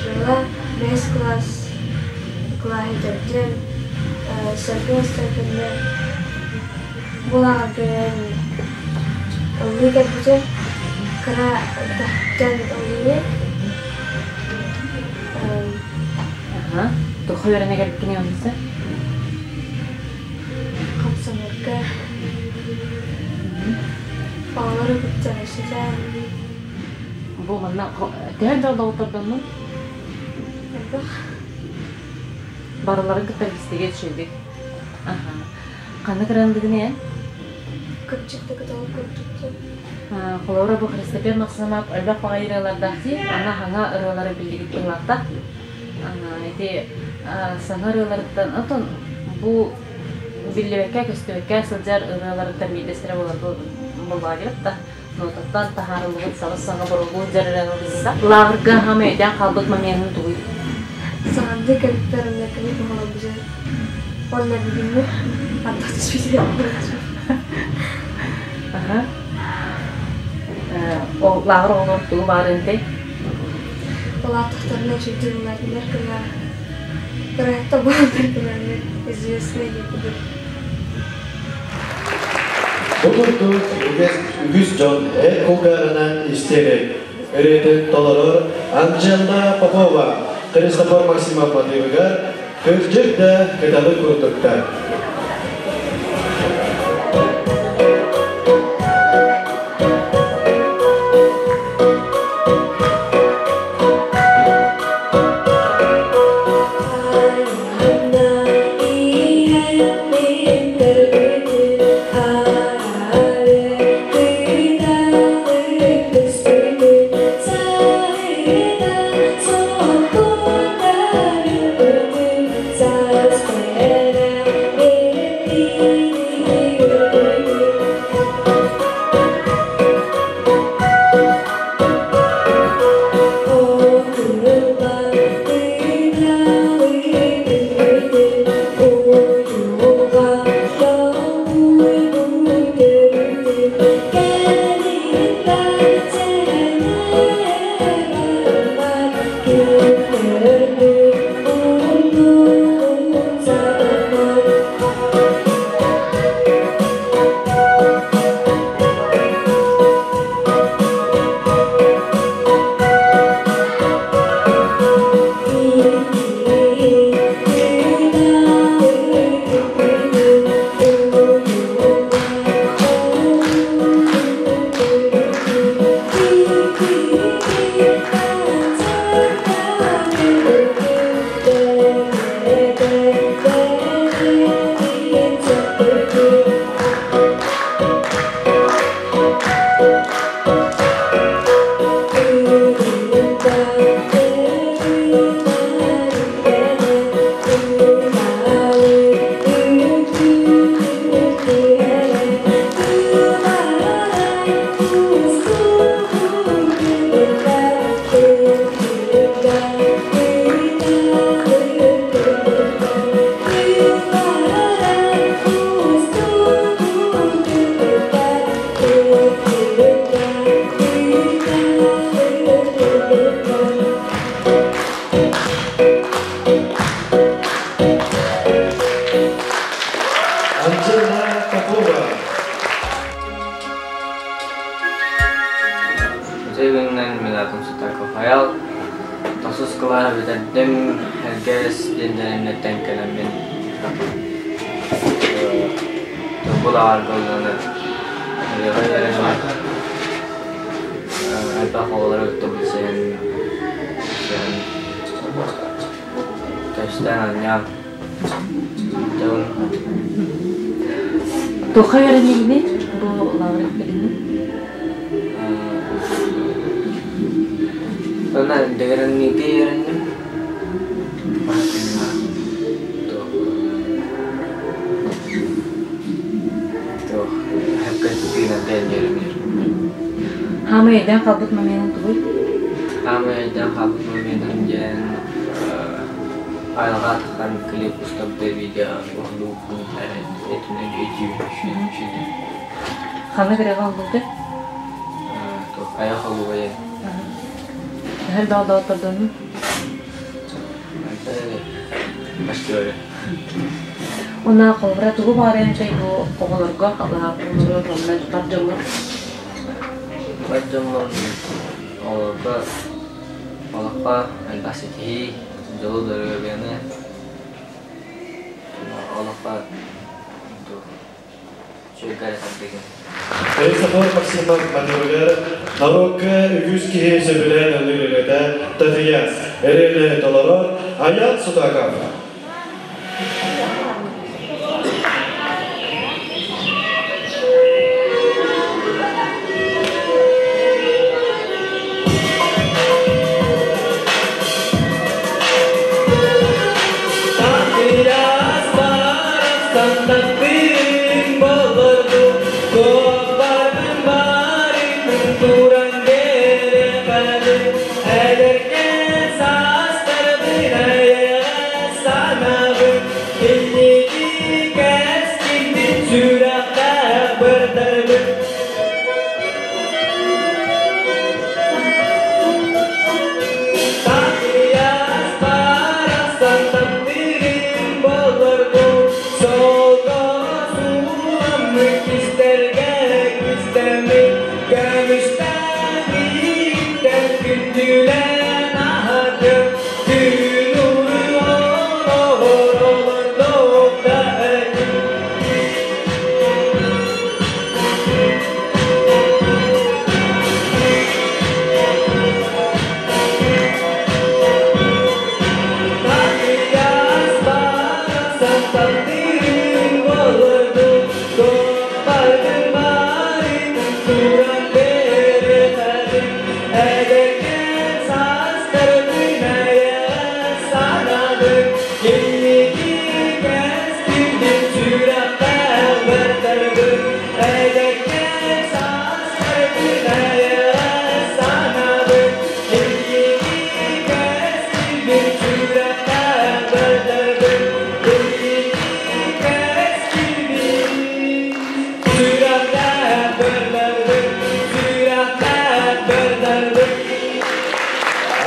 [SPEAKER 7] Анжела, бэһис кылаас кылааһы бүтэрдим. Сэргэ Остапенна бу лааҕырга ыллыы кэлбитим. Кыра эрдэхтэн ыллыыбын.
[SPEAKER 3] Туохха үөрэнэ кэлбиккиний оннуса?
[SPEAKER 7] Хамсанарга, оҕолору кытта кэпсэтэн.
[SPEAKER 3] Бу манна төһө элбэх доҕоттордоннуҥ?
[SPEAKER 7] Элбэх.
[SPEAKER 3] Барыларын кытта билсигэ үчүгэйдик. Аха. Ханнык ырыалыгын эн?
[SPEAKER 7] Кырдьык да кыталык курдуктун.
[SPEAKER 3] Холобура бу Христофер Максимов элбэх баҕайы ырыалардаах дии. Аны хаҥа ырыалары биллигит быһылаахта. Ити саҥа ырыаларыттан отон бу биллибэккэ көстүбэккэ сылдьар ырыаларыттан биирдэстэрэ буолар буоллаҕа диэбит да. Нотаттан таһаарыллыбыт саҥа-саҥа боролуун дьарыгырда. Лааҕырга хаама өйдөөн хаалбыт моментын тугуй?
[SPEAKER 7] Саҥардыы кэлбиттэр онно кини туһалабыжы уонна бүгүҥҥү ардах түспүтүгэр
[SPEAKER 3] Аха. Ол лааҕыр оҕолор тугу баарынтэй?
[SPEAKER 7] Улааттахтарына үчүгэй улаатыннар гына проекта буолар гына известный курдук.
[SPEAKER 1] Бу курдук үгүс дьон эр кулгааҕынан истэрин, ырыатын толорор Анжела Попова Христофор Максимов матыыбыгар кырдьык да кыталы курдуктар. Анжела Попова.
[SPEAKER 5] Үтүө мин аатым Сутаков Айал. Тохсус кылааһы бүтэрдим, Элгэс диэн дэриэбинэттэн кэлэммин Турбул аҕарга ылланы ырыаҕа үөрэнэн элбэх оҕолору кытта билсэн көстөн анньаан дьон
[SPEAKER 3] Туохха үөрэннигиний бу лааҕыр билигин?
[SPEAKER 5] Онно дэгэрэннигэ үөрэнним. Туох хапка тыынардаан үөрэнэр.
[SPEAKER 3] Хаамай өйдөөн хаалбыт моменын тугуй?
[SPEAKER 5] Хаамай өйдөөн хаалбыт моменым диэн айылҕа атахтан клип устабыта видео уһулуубун этинэн өйдүүбүн.
[SPEAKER 3] Ханнык ырыаҕа ыллыгыт?
[SPEAKER 5] Туох айах олугайа.
[SPEAKER 3] Төһө элбэх доҕоттордоннуҥ?
[SPEAKER 5] Почти бары.
[SPEAKER 3] Уна холбура тугу баарыан чай бу оҕолорго оҕолорго онно бар дьоҥҥо
[SPEAKER 5] Бар дьоммор оҕолорго олоххо элбэх ситиһии, дьолу доруобуйаны олоххо
[SPEAKER 1] Христофор Максимов матыыбыгар норуокка үгүс киһи сөбүлээн ыллыыр ырыата Татыйаас ырыаны толорор Айаан Сутаков.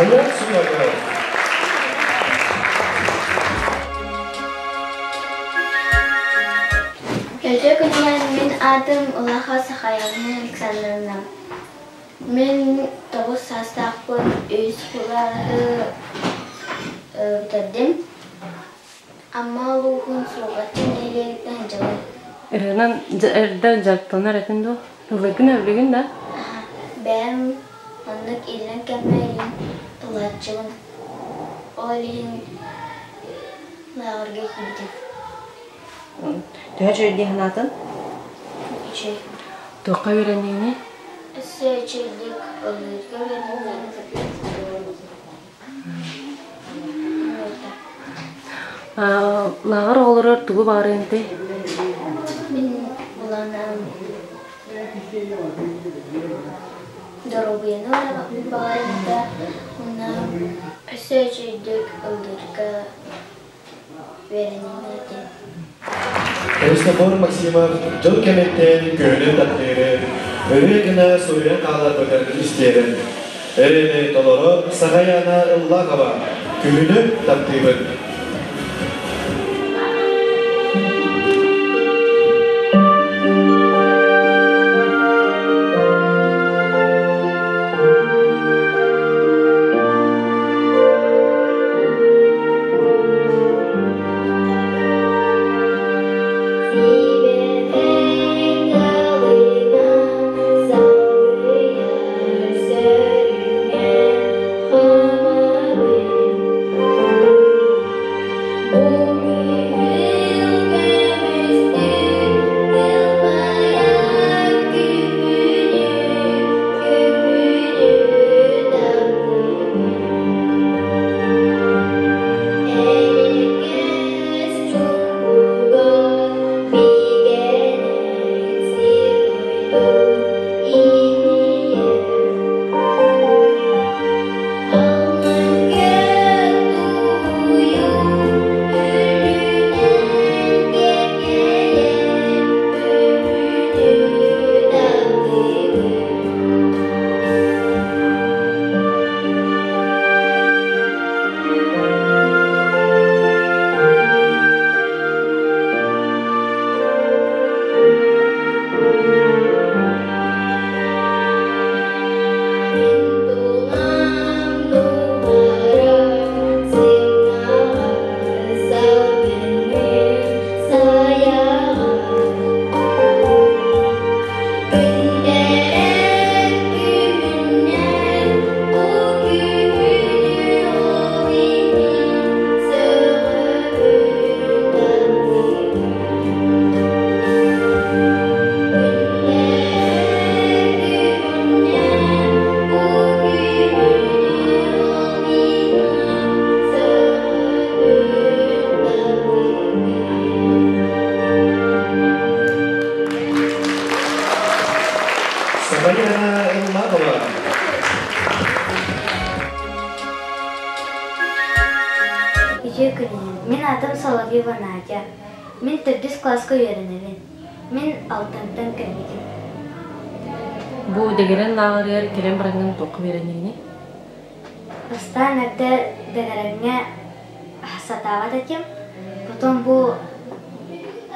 [SPEAKER 1] Айаан Сутаков.
[SPEAKER 4] Өтө күнүнэн мин аатым Улаха Сахаевна Александровна. Мин тоҕус саастаахпын үс кылааһы бүтэрдим. Амма улууһун Суоҕатын нэһилиэгиттэн сылдьабын.
[SPEAKER 3] Ырыанан эрдэ дьарыктанар этин дуо? Ыллыгын өллүгүн да?
[SPEAKER 4] Бэйэм оннук иллэҥ кэммэр иһин тулааччыбын. Ол иһин лааҕырга киирдим.
[SPEAKER 3] Төһө үчүгэй дии санаатын?
[SPEAKER 4] Үчүгэй.
[SPEAKER 3] Туохха үөрэниини?
[SPEAKER 4] Өссө үчүгэйдик ыллыырга үөрэнним.
[SPEAKER 3] Лааҕыр оҕолоругар тугу баҕарыаҥ этэй?
[SPEAKER 4] Мин буланам доруобуйаны баҕарыам уонна өссө үчүгэйдик ыллыырга үөрэниэм этэ.
[SPEAKER 1] Христофор Максимов дьыл кэмиттэн күһүнү таптыыры, өрүү гына суруйан хааларбытын истиэҕин. Эрэни толорор Сахаяна Ыллахова күһүнү таптыыбын.
[SPEAKER 4] Сибэкки
[SPEAKER 6] Үтүө күнүнэн. Мин аатым Соловьева Надя. Мин төрдүс кылааска үөрэнэбин. Мин Алтантан кэлбитим.
[SPEAKER 3] Бу дэгэрэн лааҕырыгар кэлэн бараҥҥын туохха үөрэннигиний?
[SPEAKER 6] Бастаан эрдэ дэгэрэҥҥэ сатаабат этим. Потом бу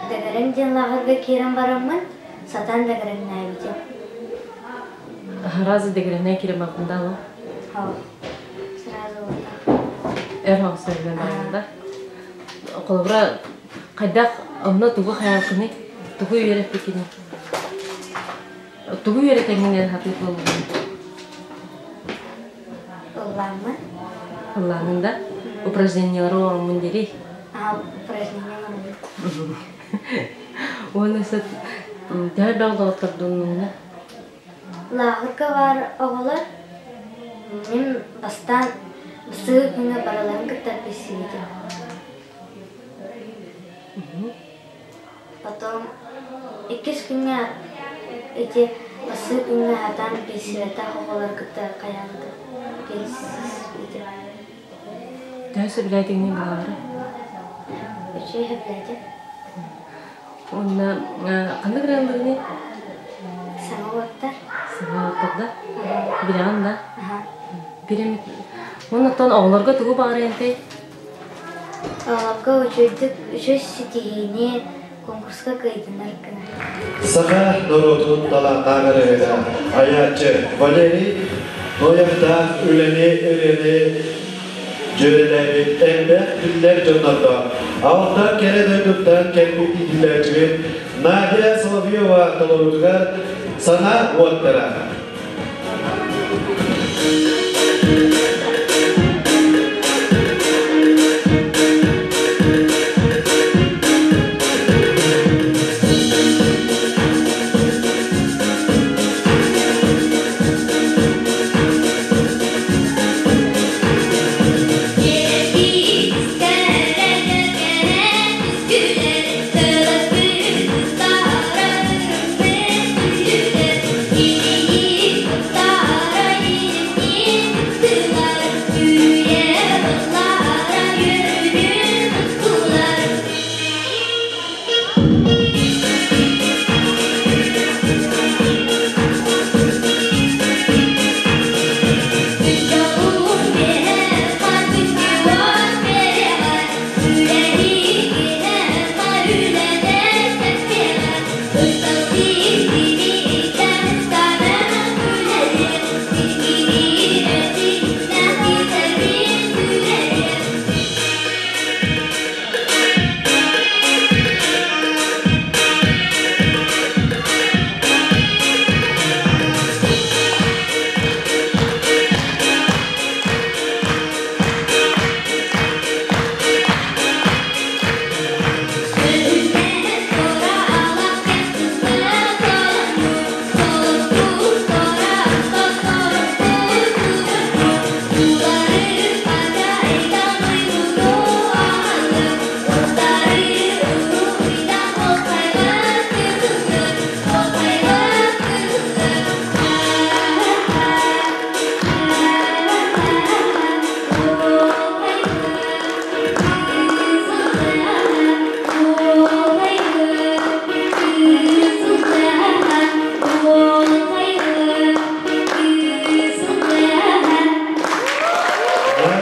[SPEAKER 6] дэгэрэҥ диэн лааҕырга киирэн бараммын сатаан дэгэрэҥнээбитим.
[SPEAKER 3] Сразу дэгэрэҥнээн киирэн барбын да
[SPEAKER 6] Сразу вот так.
[SPEAKER 3] Эр хоҥсойгун баран да. Холобура, хайдах онно тугу хайалкыный? Тугу үөрэппиккиний? Тугу үөрэтэҥҥин эн хатыы буоллугун?
[SPEAKER 6] Ыллааммын.
[SPEAKER 3] Ыллааммын да? Упражнениялары оҥороммун дири?
[SPEAKER 6] Аа, упражнения оҥоробун.
[SPEAKER 3] Уонна төһө элбэх доҕоттордуннуҥна?
[SPEAKER 6] Лааҕырга баар оҕолор мин бастаан сыы күҥҥэ барыларын кытта билсибитим. Потом иккис күҥҥэ ити сыы күҥҥэ сатаан билсибэтэх оҕолору кытта хайаан да билсибитим.
[SPEAKER 3] Төһө сөбүлээтиҥний балалары?
[SPEAKER 6] Үчүгэй сөбүлээтим.
[SPEAKER 3] Уонна ханнык ырыаларыный?
[SPEAKER 6] Саҥа уоттар.
[SPEAKER 3] Саҥа уоттар да? Билэҕин да? Биремит. Оннуттан оҕолорго тугу баҕарыантай?
[SPEAKER 6] Оҕолорго үчүгэйдик үчүгэй ситиһиини конкурска кыайдынар гына.
[SPEAKER 1] Саха норуотун талааннаах ырыаһыта, айааччы Валерий Ноевтаах үлэни ырыаны дьүөрэлээбит элбэх биллэр дьоннордоох Алтан кэрэ дойдуттан кэлбит иитиллээччибит Надя Соловьева толоруутугар «Сана уоттара».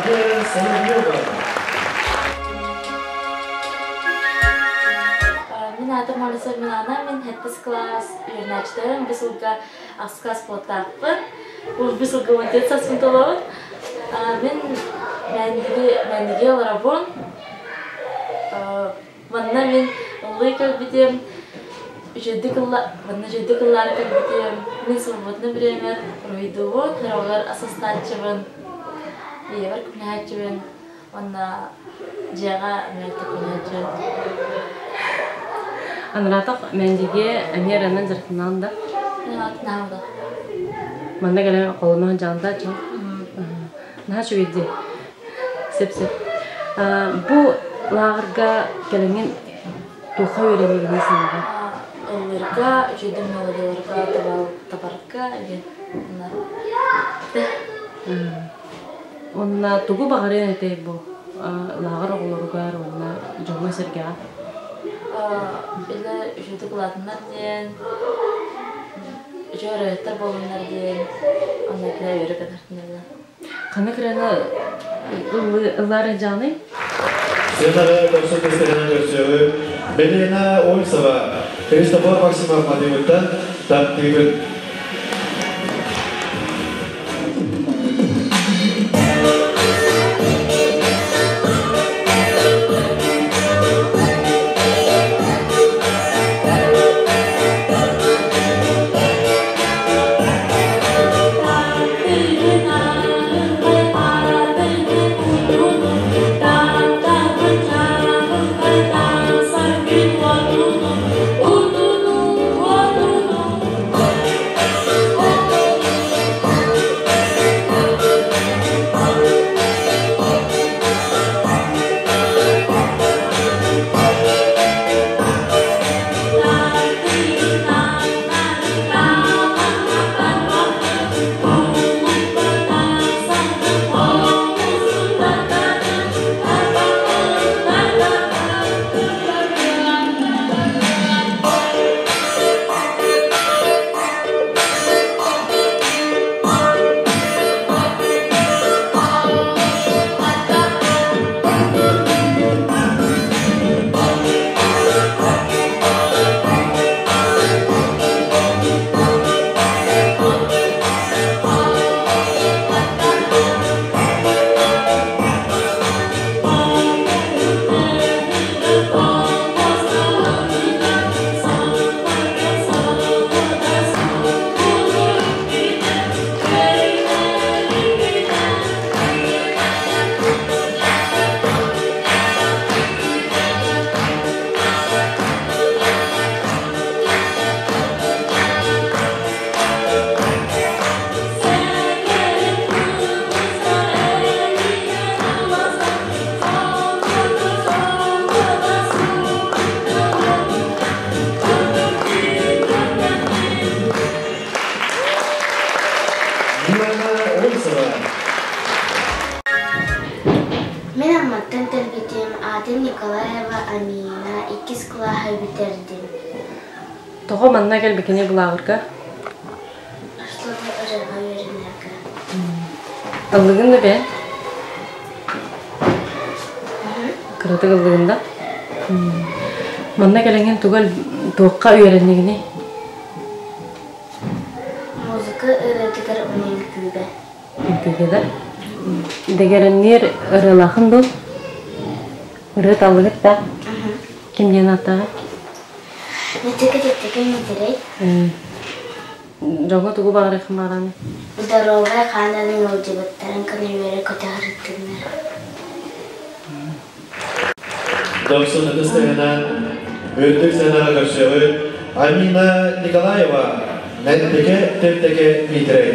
[SPEAKER 1] Надя Соловьева.
[SPEAKER 8] Мин аатым Алиса Милана, мин 7 класс үөрэнээччилэрим бу сылга ахсыс класс буолтаахпын. Бу сылга уон саспын толоробун. Мин Мэндиги олоробун. Манна мин ыллыы кэлбитим, үчүгэйдик ылла манна үчүгэйдик ыллаан кэлбитим. Мин свободно время уруһуйдуубун, хороҕор ас астааччыбын, ийэбэр көмөлөһөөччүбүн уонна дьиэҕэ мэлдьи көмөлөһөөччүбүн.
[SPEAKER 3] Анараатах Мэндигэ эмиэ ырыанан дьарыктанаҕын да?
[SPEAKER 8] Наһаа
[SPEAKER 3] Манна кэлэн холоно сылдьаҕын да чуо? Наһаа үчүгэй дии. Сөп-сөп. Бу лааҕырга кэлэҥҥин туохха үөрэнигиний санаҕа?
[SPEAKER 8] Ыллыырга, үчүгэйдик мелодияларга табарга диэн
[SPEAKER 3] Уонна тугу баҕарыаҥ этэй бу? лааҕыр оҕолоругар уонна дьоҥҥо-сэргэҕэ?
[SPEAKER 8] Илэ үчүгэйдик улаатыннар диэн, үчүгэй ырыаһыттар буоллуннар диэн, онно кини үөрэ көтөртүнэллэр.
[SPEAKER 3] Ханнык ырыаны ыллаар дьаный?
[SPEAKER 1] Сценара тохсун тестэринэн көрсүөҕү Белена Ольсова, Христофор Максимов матыыбыттан таптыыбын. Милана Ольсова.
[SPEAKER 9] Мин Амматтан кэлбитим, аатым Николаева Амина, иккис кылааһы бүтэрдим.
[SPEAKER 3] Тоҕо манна кэлбикини былааҕырга?
[SPEAKER 9] Чтобы ырыаҕа үөрэнэргэ.
[SPEAKER 3] Ыллыгын да бэйэн? Кыратык ыллыгын да? Манна кэлэҥҥин туга туохха үөрэннигиний?
[SPEAKER 9] Музыка ырыатыгар уонна үҥкүүгэ.
[SPEAKER 3] Үҥкүүгэ да? Дэгэрэнниир ырыалаахын дуу? Ырыа таллыгыт да? Ким диэн ааттааҕый?
[SPEAKER 9] Мэтигэ тэттигэ мэтэрэй.
[SPEAKER 3] Дьоҥҥо тугу баҕарыаххын баҕараный?
[SPEAKER 9] Доруобай хаанынан ыалдьыбыттарын гына үөрэ көтө сырыттыннар.
[SPEAKER 1] Дохсун ытыс тыаһынан үрдүк сыанаҕа көрсүөҕү Амина Николаева, Мэттэкэ Тэптэкэ Миитэрэй.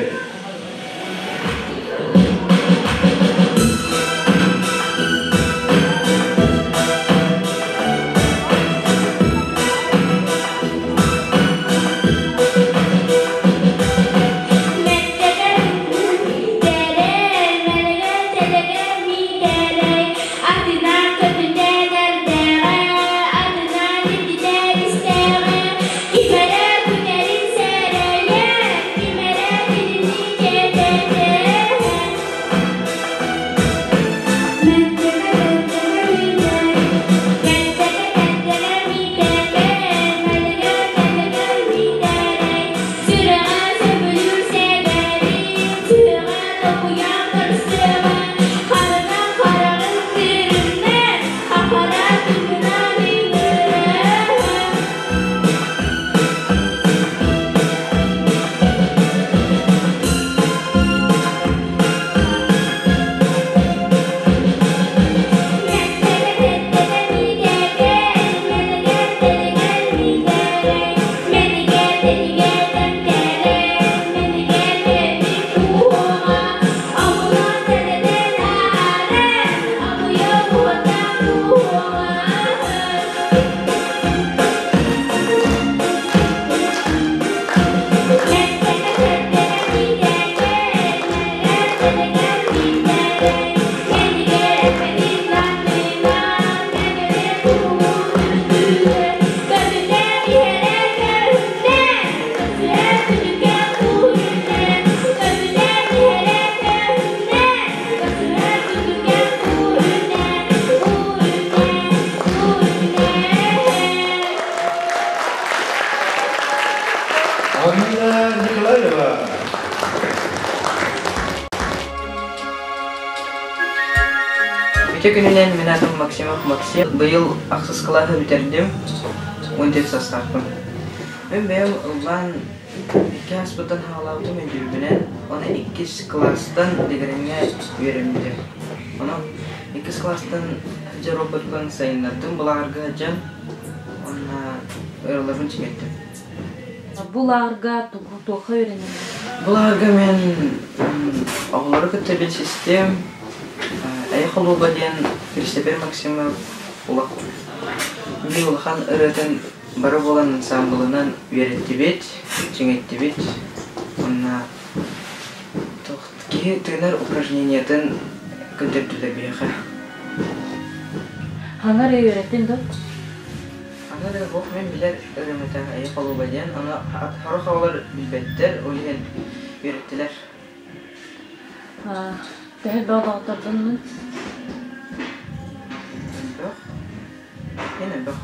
[SPEAKER 4] Кимэрэ күнэрин сэрэйэр, кимэрэ кинини
[SPEAKER 5] Үтө күнүнэн мин атым Максимов Максим. Быйыл ахсыс кылааһы бүтэрдим. 14 састаахпын. Мин бэйэм ыллаан икки ааспыттан хаалаабытым өйдүүрбүнэн, оны иккис кылаастан Дэгрэҥҥэ үөрэммитим. Онон иккис кылаастан сылдьар опытпын сайыннардым былаарга сылдьан, уонна ыраларбын чиҥэттим.
[SPEAKER 3] Бу лааҕырга туохха үөрэнэҕин?
[SPEAKER 5] Бу лааҕырга мин оҕолору кытта билсистим. Эйэ холууба диэн Кристобер Максимов биир улахан ырыатын бары буолан ансаамбылынан үөрэттибит, чиҥэттибит. Уонна киһи тыынар упражнениетын көрдөрдүлэр биһиэхэ.
[SPEAKER 3] Хаҥа эрэ үөрэттин дуо?
[SPEAKER 5] Аны эрэ бу мин билэр ырыам этэ Эйэ холууба диэн, ону сорох оҕолор билбэттэр, ол иһин үөрэттилэр.
[SPEAKER 3] Төһө элбэх доҕоттордоннун?
[SPEAKER 5] Элбэх. Эн элбэх.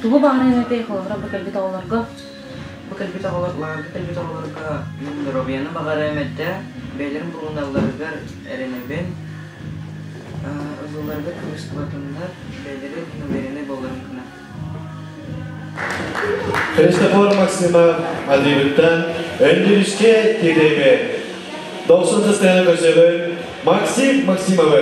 [SPEAKER 3] Тугу баҕарыаҥ этэй холобура бу кэлбит оҕолорго?
[SPEAKER 5] Бу кэлбит оҕолор, лааҕырга кэлбит оҕолорго мин доруобуйаны баҕарыам этэ, бэйэлэрин булуналларыгар эрэнэбин. Ыллыларыгар кыбыстыбатыннар, бэйэлэрин увереннай буолларын гына.
[SPEAKER 1] Христофор Максимов Адыыбыттан Өндүрүскэ тиэтэйбэ. Дохсун сыстыгана көрсөбүн Максим Максимовы.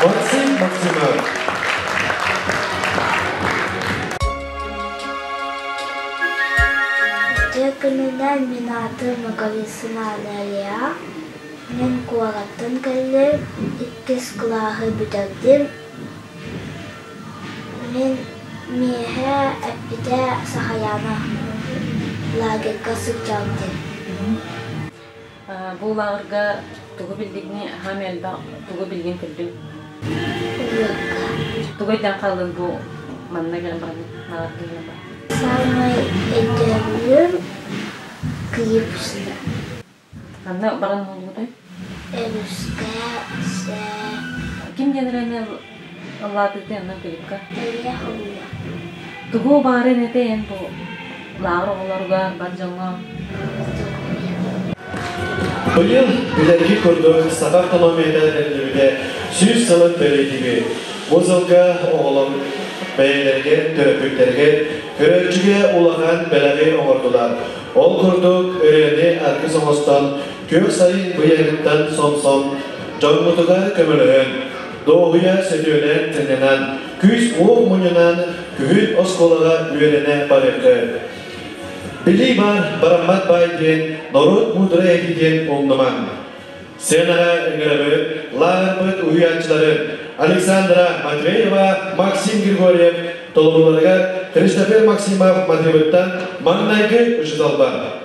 [SPEAKER 1] Максим Максимов.
[SPEAKER 9] Үтүө күнүнэн мин аатым Ноговицына Аналия. Мин куораттан кэллим, иккис кылааһы бүтэрдим. Мин миэхэ эппитэ Сахаяна лагерьга сылдьабын диэн.
[SPEAKER 3] Бу лааҕырга тугу билдигини хаамай элбэх тугу билгин көрдүҥ?
[SPEAKER 9] Уруокка.
[SPEAKER 3] Тугу өйдөөн хааллыҥ бу манна кэлэн баран лааҕырга кэлэн баран?
[SPEAKER 9] Саамай өйдөбүлүм клип устар.
[SPEAKER 3] Ханна баран уһуллубутай?
[SPEAKER 9] Өрүскэ, сэ.
[SPEAKER 3] Ким диэн ырыаны ыллаатыгытай онно клипка?
[SPEAKER 9] Ырыа холуйа.
[SPEAKER 3] Тугу баҕарыаҥ этэй эн бу лааҕыр оҕолоругар, бар дьоҥҥо?
[SPEAKER 1] Быйыл билэргит курдук саха автономията тэриллибитэ 100 сылын бэлиэтиибит. Бу сылга оҕолор бэйэлэригэр, төрөппүттэригэр, көрөөччүгэ улахан бэлэҕи оҥордулар. Ол курдук ырыаны аргыс оҥостон, күөх сайын быйаҥыттан сомсон, дьоммутугар көмөлөһөн, дуоһуйа сөтүөлээн сынньанан, күүс-уох мунньунан күһүн оскуолаҕа үөрэнэ барыахха. Билии баар бараммат баай диэн норуот муударай этиитин умнумаҥ. Сценаҕа ыҥырабыт, лааҕырбыт уһуйааччылары Александра Матвеева, Максим Григорьев толорууларыгар Христофер Максимов матыыбыттан маҥнайгы учууталбар.